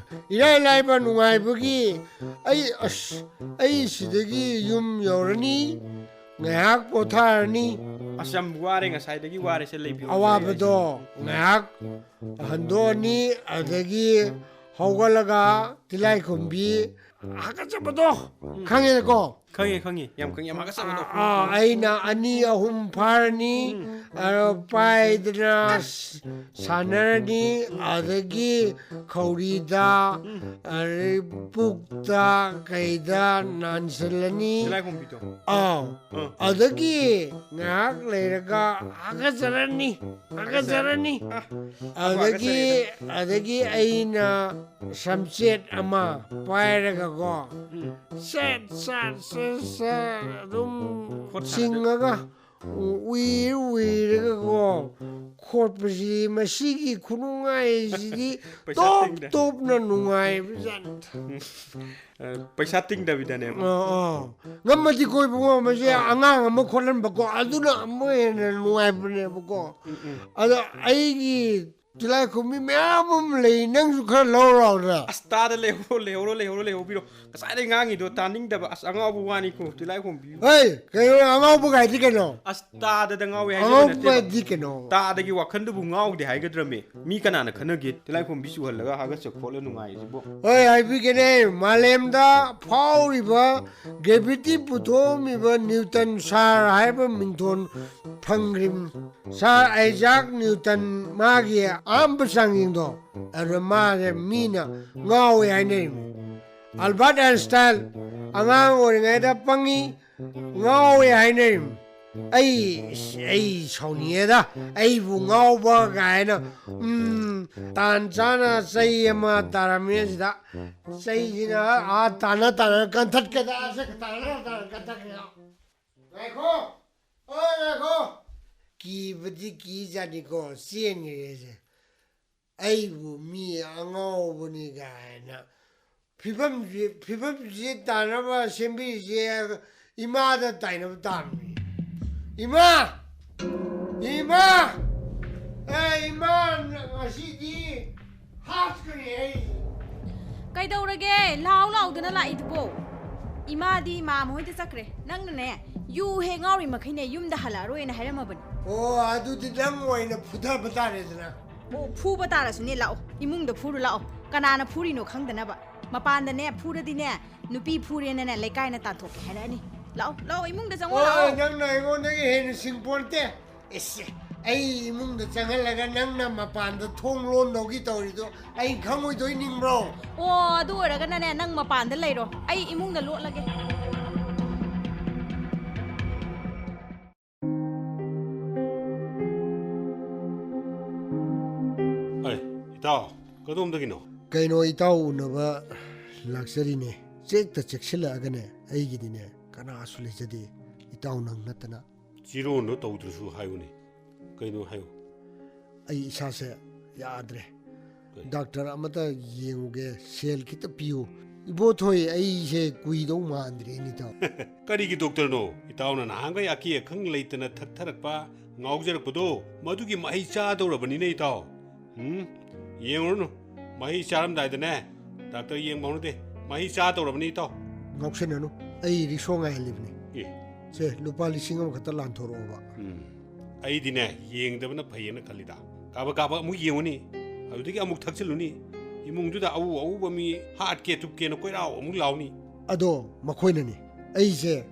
ꯏꯔꯥꯏ ꯂꯥꯏꯕ ꯅꯨꯡꯉꯥꯏꯕꯒꯤ ꯑꯩ, ꯑꯁ, ꯑꯩ ꯁꯤꯗꯒꯤ ꯌꯨꯝ ꯌꯧꯔꯅꯤ, ꯉꯥꯏꯍꯥꯛ ꯄꯣꯊꯥꯔꯅꯤ꯫ ꯑꯁ, ꯌꯥꯝ ꯋꯥꯔꯦ, ꯉꯁꯥꯏꯗꯒꯤ ꯋꯥꯔꯦꯁꯦ, ꯂꯩꯕꯤꯌꯨ꯫ ꯑꯋꯥꯕꯗꯣ ꯉꯥꯏꯍꯥꯛ ꯍꯟꯗꯣꯛꯑꯅꯤ, ꯑꯗꯒꯤ ꯍꯧꯒꯠꯂꯒ ꯇꯤꯂꯥꯏꯈꯨꯝꯕꯤ ꯍꯥꯀꯠꯆꯕꯗꯣ, ꯎꯝ꯫ ꯈꯪꯉꯦꯅꯀꯣ? ꯈꯪꯉꯦ, ꯈꯪꯉꯦ, ꯌꯥꯝ ꯈꯪꯉꯦ, ꯌꯥꯝ ꯍꯥꯀꯠꯆꯕꯗꯣ꯫ ꯑꯥ, ꯑꯩꯅ ꯑꯅꯤ ꯑꯍꯨꯝ ꯐꯥꯔꯅꯤ, ꯎꯝ꯫ ꯑ, ꯄꯥꯏꯗꯅ ꯁ-, ꯁꯥꯟꯅꯔꯅꯤ, ꯑꯗꯒꯤ ꯈꯧꯔꯤꯗ, ꯎꯝ꯫ ꯑꯗꯩ ꯄꯨꯛꯇ, ꯀꯩꯗ ꯅꯥꯟꯁꯤꯜꯂꯅꯤ꯫ ꯇꯤꯂꯥꯏꯈꯨꯝꯕꯤꯗꯣ꯫ ꯑꯥꯎ꯫ ꯑꯥ꯫ ꯑꯗꯒꯤ ꯉꯥꯏꯍꯥꯛ ꯂꯩꯔꯒ ꯍꯥꯀꯠꯆꯔꯅꯤ, ꯍꯥꯀꯠꯆꯔꯅꯤ꯫ ꯑꯥ, ꯑꯗꯒꯤ, ꯍꯥꯀꯠꯆꯔꯦꯗ꯫ ꯑꯗꯒꯤ ꯑꯩꯅ ꯁꯝꯆꯦꯠ ꯑꯃ ꯄꯥꯏꯔꯒꯀꯣ, ꯎꯝ꯫ ꯁꯠ, ꯁꯠ, ꯁꯠ, ꯁꯠ ꯑꯗꯨꯝ ꯈꯣꯠ ꯁꯥꯟꯅꯗꯣꯏ꯫ ꯆꯤꯡꯉꯒ, ꯎ-, ꯎꯏꯔ ꯎꯏꯔꯒꯀꯣ, ꯈꯣꯠꯄꯁꯤ ꯃꯁꯤꯒꯤ ꯈꯨꯅꯨꯡꯉꯥꯏꯁꯤꯗꯤ ꯄꯩꯁꯥ ꯇꯣꯞ ꯇꯤꯡꯗ꯫ ꯇꯣꯞꯅ ꯅꯨꯡꯉꯥꯏꯕꯖꯥꯠꯅꯤ꯫ ꯎꯝ꯫ ꯑ, ꯄꯩꯁꯥ ꯇꯤꯡꯗꯕꯤꯗꯅꯦꯕ꯫ ꯑ, ꯑ꯫ ꯉꯝꯃꯗꯤ ꯀꯣꯏꯕ ꯉꯝꯃꯁꯦ, ꯑ꯫ ꯑꯉꯥꯡ ꯑꯃ ꯈꯣꯠꯍꯟꯕꯀꯣ, ꯑꯗꯨꯅ ꯑꯃꯨꯛ ꯍꯦꯟꯅ ꯅꯨꯡꯉꯥꯏꯕꯅꯦꯕꯀꯣ꯫ ꯎꯝ, ꯎꯝ꯫ ꯑꯗꯣ ꯑꯩꯒꯤ ꯇꯤꯂꯥꯏꯈꯨꯝꯕꯤ ꯃꯌꯥꯝ ꯑꯃ ꯂꯩ, ꯅꯪꯁꯨ ꯈꯔ ꯂꯧꯔꯛꯑꯣꯅ꯫ ꯑꯁ, ꯇꯥꯗ ꯂꯩꯍꯧꯔꯣ, ꯂꯩꯍꯧꯔꯣ, ꯂꯩꯍꯧꯔꯣ, ꯂꯩꯍꯧꯕꯤꯔꯣ꯫ ꯉꯁꯥꯏꯗꯩ ꯉꯥꯡꯉꯤꯗꯣ ꯇꯥꯅꯤꯡꯗꯕ꯫ ꯑꯁ, ꯑꯉꯥꯎꯕ ꯋꯥꯅꯤꯀꯣ, ꯇꯤꯂꯥꯏꯈꯨꯝꯕꯤ꯫ ꯍꯩ, ꯀꯩꯅꯣ ꯑꯉꯥꯎꯕ ꯀꯥꯏꯗꯤ ꯀꯩꯅꯣ? ꯑꯁ, ꯇꯥꯗꯗ ꯉꯥꯎꯋꯦ ꯍꯥꯏꯖꯕ ꯅꯠꯇꯦꯕ꯫ ꯑꯉꯥꯎꯕꯗꯤ ꯀꯩꯅꯣ? ꯇꯥꯗꯒꯤ ꯋꯥꯈꯟꯗꯨꯕꯨ ꯉꯥꯎꯗꯦ ꯍꯥꯏꯒꯗ꯭ꯔꯃꯦ? ꯃꯤ ꯀꯅꯥꯅ ꯈꯟꯅꯒꯦ? ꯇꯤꯂꯥꯏꯈꯨꯝꯕꯤ ꯆꯨꯍꯜꯂꯒ ꯍꯥꯒꯠꯆ ꯈꯣꯠꯂ ꯅꯨꯡꯉꯥꯏꯔꯤꯁꯤꯕꯣ꯫ ꯍꯣꯏ, ꯍꯥꯏꯕꯤꯒꯦꯅꯦ꯫ ꯃꯥꯂꯦꯝꯗ ꯐꯥꯎꯔꯤꯕ gravity ꯄꯨꯊꯣꯛꯑꯝꯃꯤꯕ ꯅ꯭ꯌꯨꯇꯟ ꯁꯥꯔ ꯍꯥꯏꯕ ꯃꯤꯡꯊꯣꯟ ꯐꯪꯈ꯭ꯔꯤꯕꯅꯤ꯫ ꯁꯥꯔ ꯑꯥꯏꯖꯥꯛ ꯅ꯭ꯌꯨꯇꯟ ꯃꯥꯒꯤ ꯑꯍꯥꯟꯕ ꯆꯥꯡꯌꯦꯡꯗꯣ, ꯑꯗꯨꯗ ꯃꯥꯁꯦ ꯃꯤꯅ ꯉꯥꯎꯋꯦ ꯍꯥꯏꯅꯔꯤꯕꯅꯤ꯫ ꯑꯜꯕꯥꯔꯠ ꯑꯥꯏꯟꯁꯇꯥꯏꯟ ꯑꯉꯥꯡ ꯑꯣꯏꯔꯤꯉꯩꯗ ꯄꯪꯉꯤ, ꯉꯥꯎꯋꯦ ꯍꯥꯏꯅꯔꯤꯕꯅꯤ꯫ ꯑꯩ, ꯑꯩ ꯁꯥꯎꯅꯤꯡꯉꯦꯗ, ꯑꯩꯕꯨ ꯉꯥꯎꯕ ꯀꯥꯏꯅ꯫ ꯎꯝ, ꯇꯥꯟ ꯆꯥꯅ ꯆꯩ ꯑꯃ ꯇꯥꯔꯝꯃꯦ ꯁꯤꯗ꯫ ꯆꯩꯁꯤꯅ ꯑꯥ ꯇꯥꯟꯅ ꯇꯥꯟꯅ ꯀꯟꯊꯠꯀꯦꯗ, ꯑꯁ ꯇꯥꯟꯅ ꯇꯥꯟꯅ ꯀꯟꯊꯠꯀꯦꯗ꯫ ꯉꯥꯏꯈꯣ꯫ ꯑꯣ, ꯉꯥꯏꯈꯣ꯫ ꯀꯤꯕꯗꯤ ꯀꯤꯖꯥꯠꯅꯤꯀꯣ, ꯆꯦꯟꯈ꯭ꯔꯦꯁꯦ꯫ ꯑꯩꯕꯨ ꯃꯤ ꯑꯉꯥꯎꯕꯅꯤ ꯀꯥꯏꯅ꯫ ꯐꯤꯕꯝꯁꯤ, ꯐꯤꯕꯝꯁꯤ ꯇꯥꯅꯕ ꯁꯦꯝꯕꯤꯔꯤꯁꯦ ꯏꯃꯥꯗ ꯇꯥꯏꯅꯕ ꯇꯥꯕꯅꯤ꯫ ꯏꯃꯥ! ꯏꯃꯥ! ꯑꯦ, ꯏꯃꯥ, ꯉꯁꯤꯗꯤ ꯍꯥꯠꯀꯅꯤ ꯑꯩ꯫ ꯀꯩꯗꯧꯔꯒꯦ? ꯂꯥꯎ ꯂꯥꯎꯗꯅ ꯂꯥꯛꯏꯗꯨꯕꯣ? ꯏꯃꯥꯗꯤ ꯃꯥꯝꯃ ꯍꯣꯏꯗ ꯆꯠꯈ꯭ꯔꯦ꯫ ꯅꯪꯅꯅꯦ, ꯌꯨ ꯍꯦꯛ ꯉꯥꯎꯔꯤ ꯃꯈꯩꯅꯦ ꯌꯨꯝꯗ ꯍꯜꯂꯛꯑꯔꯣꯏꯅ ꯍꯥꯏꯔꯝꯃꯕꯅꯤ꯫ ꯑꯣ, ꯑꯗꯨꯗꯤ ꯅꯪ ꯑꯣꯏꯅ ꯐꯨꯊꯕ ꯇꯥꯔꯦꯗꯅ꯫ ꯑꯣ, ꯐꯨꯕ ꯇꯥꯔꯁꯨꯅꯦ, ꯂꯥꯛꯑꯣ꯫ ꯏꯃꯨꯡꯗ ꯐꯨꯔꯨ ꯂꯥꯛꯑꯣ꯫ ꯀꯅꯥꯅ ꯐꯨꯔꯤꯅꯣ ꯈꯪꯗꯅꯕ꯫ ꯃꯄꯥꯟꯗꯅꯦ ꯐꯨꯔꯗꯤꯅꯦ, ꯅꯨꯄꯤ ꯐꯨꯔꯦꯅꯅꯦ ꯂꯩꯀꯥꯏꯅ ꯇꯥꯟꯊꯣꯛꯀꯦ ꯍꯥꯏꯔꯛꯑꯅꯤ꯫ ꯂꯥꯛꯑꯣ, ꯂꯥꯛꯑꯣ, ꯏꯃꯨꯡꯗ ꯆꯪꯉꯣ, ꯑꯣ, ꯂꯥꯛꯑꯣ꯫ ꯅꯪꯅ ꯑꯩꯉꯣꯟꯗꯒꯤ ꯍꯦꯟꯅ ꯁꯤꯡꯄꯣꯟꯇꯦ꯫ ꯑꯦꯁ, ꯑꯩ ꯏꯃꯨꯡꯗ ꯆꯪꯍꯜꯂꯒ ꯅꯪꯅ ꯃꯄꯥꯟꯗ ꯊꯣꯡ ꯂꯣꯟꯗꯧꯒꯤ ꯇꯧꯔꯤꯗꯣ ꯑꯩ ꯈꯪꯉꯣꯏꯗꯣꯏ ꯅꯤꯡꯕ꯭ꯔꯣ? ꯑꯣ, ꯑꯗꯨ ꯑꯣꯏꯔꯒꯅꯅꯦ, ꯅꯪ ꯃꯄꯥꯟꯗ ꯂꯩꯔꯣ, ꯑꯩ ꯏꯃꯨꯡꯗ ꯂꯣꯠꯂꯒꯦ꯫ ꯑꯩ, ꯏꯇꯥꯎ, ꯀꯗꯣꯝꯗꯒꯤꯅꯣ? ꯀꯩꯅꯣ, ꯏꯇꯥꯎ ꯎꯅꯕ ꯂꯥꯛꯆꯔꯤꯅꯦ꯫ ꯆꯦꯛꯇ ꯆꯦꯛꯁꯤꯜꯂꯛꯑꯒꯅꯦ, ꯑꯩꯒꯤꯗꯤꯅꯦ ꯀꯅꯥꯁꯨ ꯂꯩꯖꯗꯦ, ꯏꯇꯥꯎ ꯅꯪ ꯅꯠꯇꯅ꯫ ꯆꯤꯔꯣꯟꯗꯣ ꯇꯧꯗ꯭ꯔꯁꯨ ꯍꯥꯏꯌꯨꯅꯦ꯫ ꯀꯩꯅꯣ ꯍꯥꯏꯌꯨ꯫ ꯑꯩ ꯏꯁꯥꯁꯦ ꯌꯥꯗ꯭ꯔꯦ꯫ ꯀꯩ? ꯗꯥꯛꯇꯔ ꯑꯃꯇ ꯌꯦꯡꯉꯨꯒꯦ, ꯁꯦꯜ ꯈꯤꯇ ꯄꯤꯌꯨ꯫ ꯏꯕꯣꯊꯣꯏ, ꯑꯩꯁꯦ ꯀꯨꯏꯗꯧ ꯃꯥꯟꯗ꯭ꯔꯦꯅꯦ, ꯏꯇꯥꯎ꯫ ꯀꯔꯤꯒꯤ ꯗꯣꯛꯇꯔꯅꯣ? ꯏꯇꯥꯎꯅ ꯅꯍꯥꯟꯈꯩ ꯑꯀꯤ ꯑꯈꯪ ꯂꯩꯇꯅ ꯊꯛꯊꯔꯛꯄ, ꯉꯥꯎꯖꯔꯛꯄꯗꯣ, ꯃꯗꯨꯒꯤ ꯃꯍꯩ ꯆꯥꯗꯧꯔꯕꯅꯤꯅꯦ, ꯏꯇꯥꯎ꯫ ꯎꯝ? ꯌꯦꯡꯉꯨꯔꯅꯨ꯫ ꯃꯍꯩ ꯆꯥꯔꯝꯗꯥꯏꯗꯅꯦ, ꯗꯥꯛꯇꯔ ꯌꯦꯡꯕ ꯍꯧꯅꯗꯦ꯫ ꯃꯍꯩ ꯆꯥꯗꯧꯔꯕꯅꯤ, ꯏꯇꯥꯎ꯫ ꯉꯥꯎꯁꯟꯅꯅꯨ꯫ ꯑꯩ ꯔꯤꯛꯁꯣ ꯉꯥꯏꯍꯜꯂꯤꯕꯅꯤ꯫ ꯑꯦ꯫ ꯁꯦ, ꯂꯨꯄꯥ ꯂꯤꯁꯤꯡ ꯑꯃꯈꯛꯇ ꯂꯥꯟꯊꯣꯔꯛꯑꯣꯕ꯫ ꯎꯝ꯫ ꯑꯩꯗꯤꯅꯦ, ꯌꯦꯡꯗꯕꯅ ꯐꯩꯌꯦꯅ ꯈꯜꯂꯤꯗ꯫ ꯀꯥꯕꯛ ꯀꯥꯕꯛ ꯑꯃꯨꯛ ꯌꯦꯡꯉꯨꯅꯤ, ꯑꯗꯨꯗꯒꯤ ꯑꯃꯨꯛ ꯊꯛꯆꯤꯜꯂꯨꯅꯤ, ꯏꯃꯨꯡꯗꯨꯗ ꯑꯎ ꯑꯎꯕ ꯃꯤ ꯍꯥꯠꯀꯦ ꯇꯨꯞꯀꯦꯅ ꯀꯣꯏꯔꯥꯎ ꯑꯃꯨꯛ ꯂꯥꯎꯅꯤ꯫ ꯑꯗꯣ ꯃꯈꯣꯏꯅꯅꯤ, ꯑꯩꯁꯦ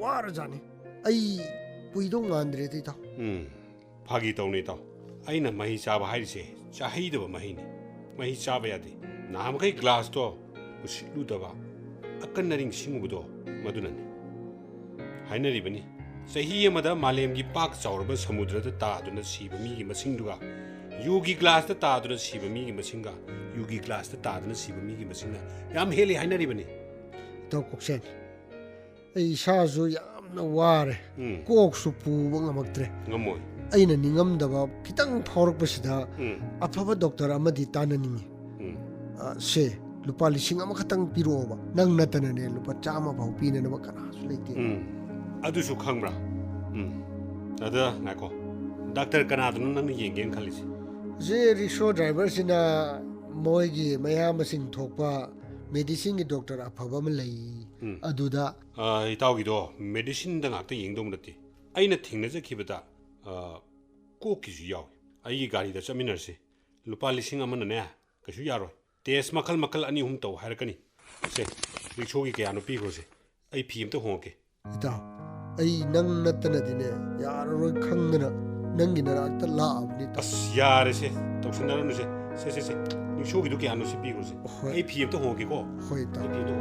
ꯋꯥꯔꯖꯥꯠꯅꯤ, ꯑꯩ ꯀꯨꯏꯗꯧ ꯃꯥꯟꯗ꯭ꯔꯦꯗ, ꯏꯇꯥꯎ꯫ ꯎꯝ, ꯐꯥꯒꯤ ꯇꯧꯅꯤ, ꯏꯇꯥꯎ꯫ ꯑꯩꯅ ꯃꯍꯤ ꯆꯥꯕ ꯍꯥꯏꯔꯤꯁꯦ ꯆꯥꯍꯩꯗꯕ ꯃꯍꯤꯅꯤ꯫ ꯃꯍꯤ ꯆꯥꯕ ꯌꯥꯗꯦ꯫ ꯅꯍꯥꯟꯃꯈꯩ ꯒ꯭ꯂꯥꯁꯇꯣ ꯎꯁꯤꯠꯂꯨꯗꯕ ꯑꯀꯟ ꯑꯔꯤꯡ ꯁꯤꯡꯉꯨꯕꯗꯣ, ꯃꯗꯨꯅꯅꯤ꯫ ꯍꯥꯏꯅꯔꯤꯕꯅꯤ, ꯆꯍꯤ ꯑꯃꯗ ꯃꯥꯂꯦꯝꯒꯤ ꯄꯥꯛ ꯆꯥꯎꯔꯕ ꯁꯃꯨꯗ꯭ꯔꯗ ꯇꯥꯗꯨꯅ ꯁꯤꯕ ꯃꯤꯒꯤ ꯃꯁꯤꯡꯗꯨꯒ ꯌꯨꯒꯤ ꯒ꯭ꯂꯥꯁꯇ ꯇꯥꯗꯨꯅ ꯁꯤꯕ ꯃꯤꯒꯤ ꯃꯁꯤꯡꯒ ꯌꯨꯒꯤ ꯒ꯭ꯂꯥꯁꯇ ꯇꯥꯗꯨꯅ ꯁꯤꯕ ꯃꯤꯒꯤ ꯃꯁꯤꯡꯅ ꯌꯥꯝ ꯍꯦꯜꯂꯤ ꯍꯥꯏꯅꯔꯤꯕꯅꯤ꯫ ꯏꯇꯥꯎ ꯀꯣꯛꯁꯦꯟ, ꯑꯩ ꯏꯁꯥꯁꯨ ꯌꯥꯝ ꯌꯥꯝꯅ ꯋꯥꯔꯦ꯫ ꯎꯝ꯫ ꯀꯣꯛꯁꯨ ꯄꯨꯕ ꯉꯝꯃꯛꯇ꯭ꯔꯦ꯫ ꯉꯝꯃꯣꯏ꯫ ꯑꯩꯅ ꯅꯤꯡꯉꯝꯗꯕ ꯈꯤꯇꯪ ꯐꯥꯎꯔꯛꯄꯁꯤꯗ ꯎꯝ꯫ ꯑꯐꯕ ꯗꯣꯛꯇꯔ ꯑꯃꯗꯤ ꯇꯥꯟꯅꯅꯤꯡꯉꯤ꯫ ꯎꯝ꯫ ꯑ, ꯁꯦ, ꯂꯨꯄꯥ ꯂꯤꯁꯤꯡ ꯑꯃꯈꯛꯇꯪ ꯄꯤꯔꯛꯑꯣꯕ꯫ ꯅꯪ ꯅꯠꯇꯅꯅꯦ ꯂꯨꯄꯥ ꯆꯥꯝꯃ ꯐꯥꯎ ꯄꯤꯅꯅꯕ ꯀꯅꯥꯁꯨ ꯂꯩꯇꯦ꯫ ꯎꯝ꯫ ꯑꯗꯨꯁꯨ ꯈꯪꯕ꯭ꯔꯥ? ꯎꯝ꯫ ꯑꯗ ꯉꯥꯏꯈꯣ꯫ ꯗꯥꯛꯇꯔ ꯀꯅꯥꯗꯅꯣ ꯅꯪꯅ ꯌꯦꯡꯒꯦꯅ ꯈꯜꯂꯤꯁꯦ? ꯁꯤ ꯔꯤꯛꯁꯣ ꯗ꯭ꯔꯥꯏꯚꯔꯁꯤꯅ ꯃꯣꯏꯒꯤ ꯃꯌꯥꯝꯕꯁꯤꯡ ꯊꯣꯛꯄ ꯃꯦꯗꯤꯁꯤꯟꯒꯤ ꯗꯣꯛꯇꯔ ꯑꯐꯕ ꯑꯃ ꯂꯩ꯫ ꯎꯝ꯫ ꯑꯗꯨꯗ ꯑ, ꯏꯇꯥꯎꯒꯤꯗꯣ ꯃꯦꯗꯤꯁꯤꯟꯗ ꯉꯥꯛꯇ ꯌꯦꯡꯗꯧꯕ ꯅꯠꯇꯦ꯫ ꯑꯩꯅ ꯊꯦꯡꯅꯖꯈꯤꯕꯗ, ꯑ, ꯀꯣꯛꯀꯤꯁꯨ ꯌꯥꯎꯏ꯫ ꯑꯩꯒꯤ ꯒꯥꯔꯤꯗ ꯆꯠꯃꯤꯟꯅꯔꯁꯤ꯫ ꯂꯨꯄꯥ ꯂꯤꯁꯤꯡ ꯑꯃꯅꯅꯦ ꯀꯩꯁꯨ ꯌꯥꯔꯣꯏ꯫ ꯇꯦꯁ ꯃꯈꯜ ꯃꯈꯜ ꯑꯅꯤ ꯑꯍꯨꯝ ꯇꯧ ꯍꯥꯏꯔꯛꯀꯅꯤ꯫ ꯁꯦ, ꯔꯤꯛꯁꯣꯒꯤ ꯀꯌꯥꯅꯣ ꯄꯤꯈ꯭ꯔꯣꯁꯦ꯫ ꯑꯩ ꯐꯤ ꯑꯝꯇ ꯍꯣꯡꯉꯛꯀꯦ꯫ ꯏꯇꯥꯎ, ꯑꯩ ꯅꯪ ꯅꯠꯇꯅꯗꯤꯅꯦ ꯌꯥꯔꯔꯣꯏ ꯈꯪꯗꯅ ꯅꯪꯒꯤ ꯅꯅꯥꯛꯇ ꯂꯥꯛꯑꯕꯅꯤ ꯏꯇꯥꯎ꯫ ꯑꯁ, ꯌꯥꯔꯦꯁꯦ, ꯇꯧꯁꯤꯟꯅꯔꯅꯨꯁꯦ꯫ ꯁꯦ, ꯁꯦ, ꯁꯦ, ꯔꯤꯛꯁꯣꯒꯤꯗꯣ ꯀꯌꯥꯅꯣ ꯁꯤ ꯄꯤꯈ꯭ꯔꯣꯁꯦ꯫ ꯍꯣꯏ꯫ ꯑꯩ ꯐꯤ ꯑꯝꯇ ꯍꯣꯡꯉꯛꯀꯦꯀꯣ꯫ ꯍꯣꯏ ꯏꯇꯥꯎ꯫ ꯑꯩ ꯐꯤ ꯑꯝꯇ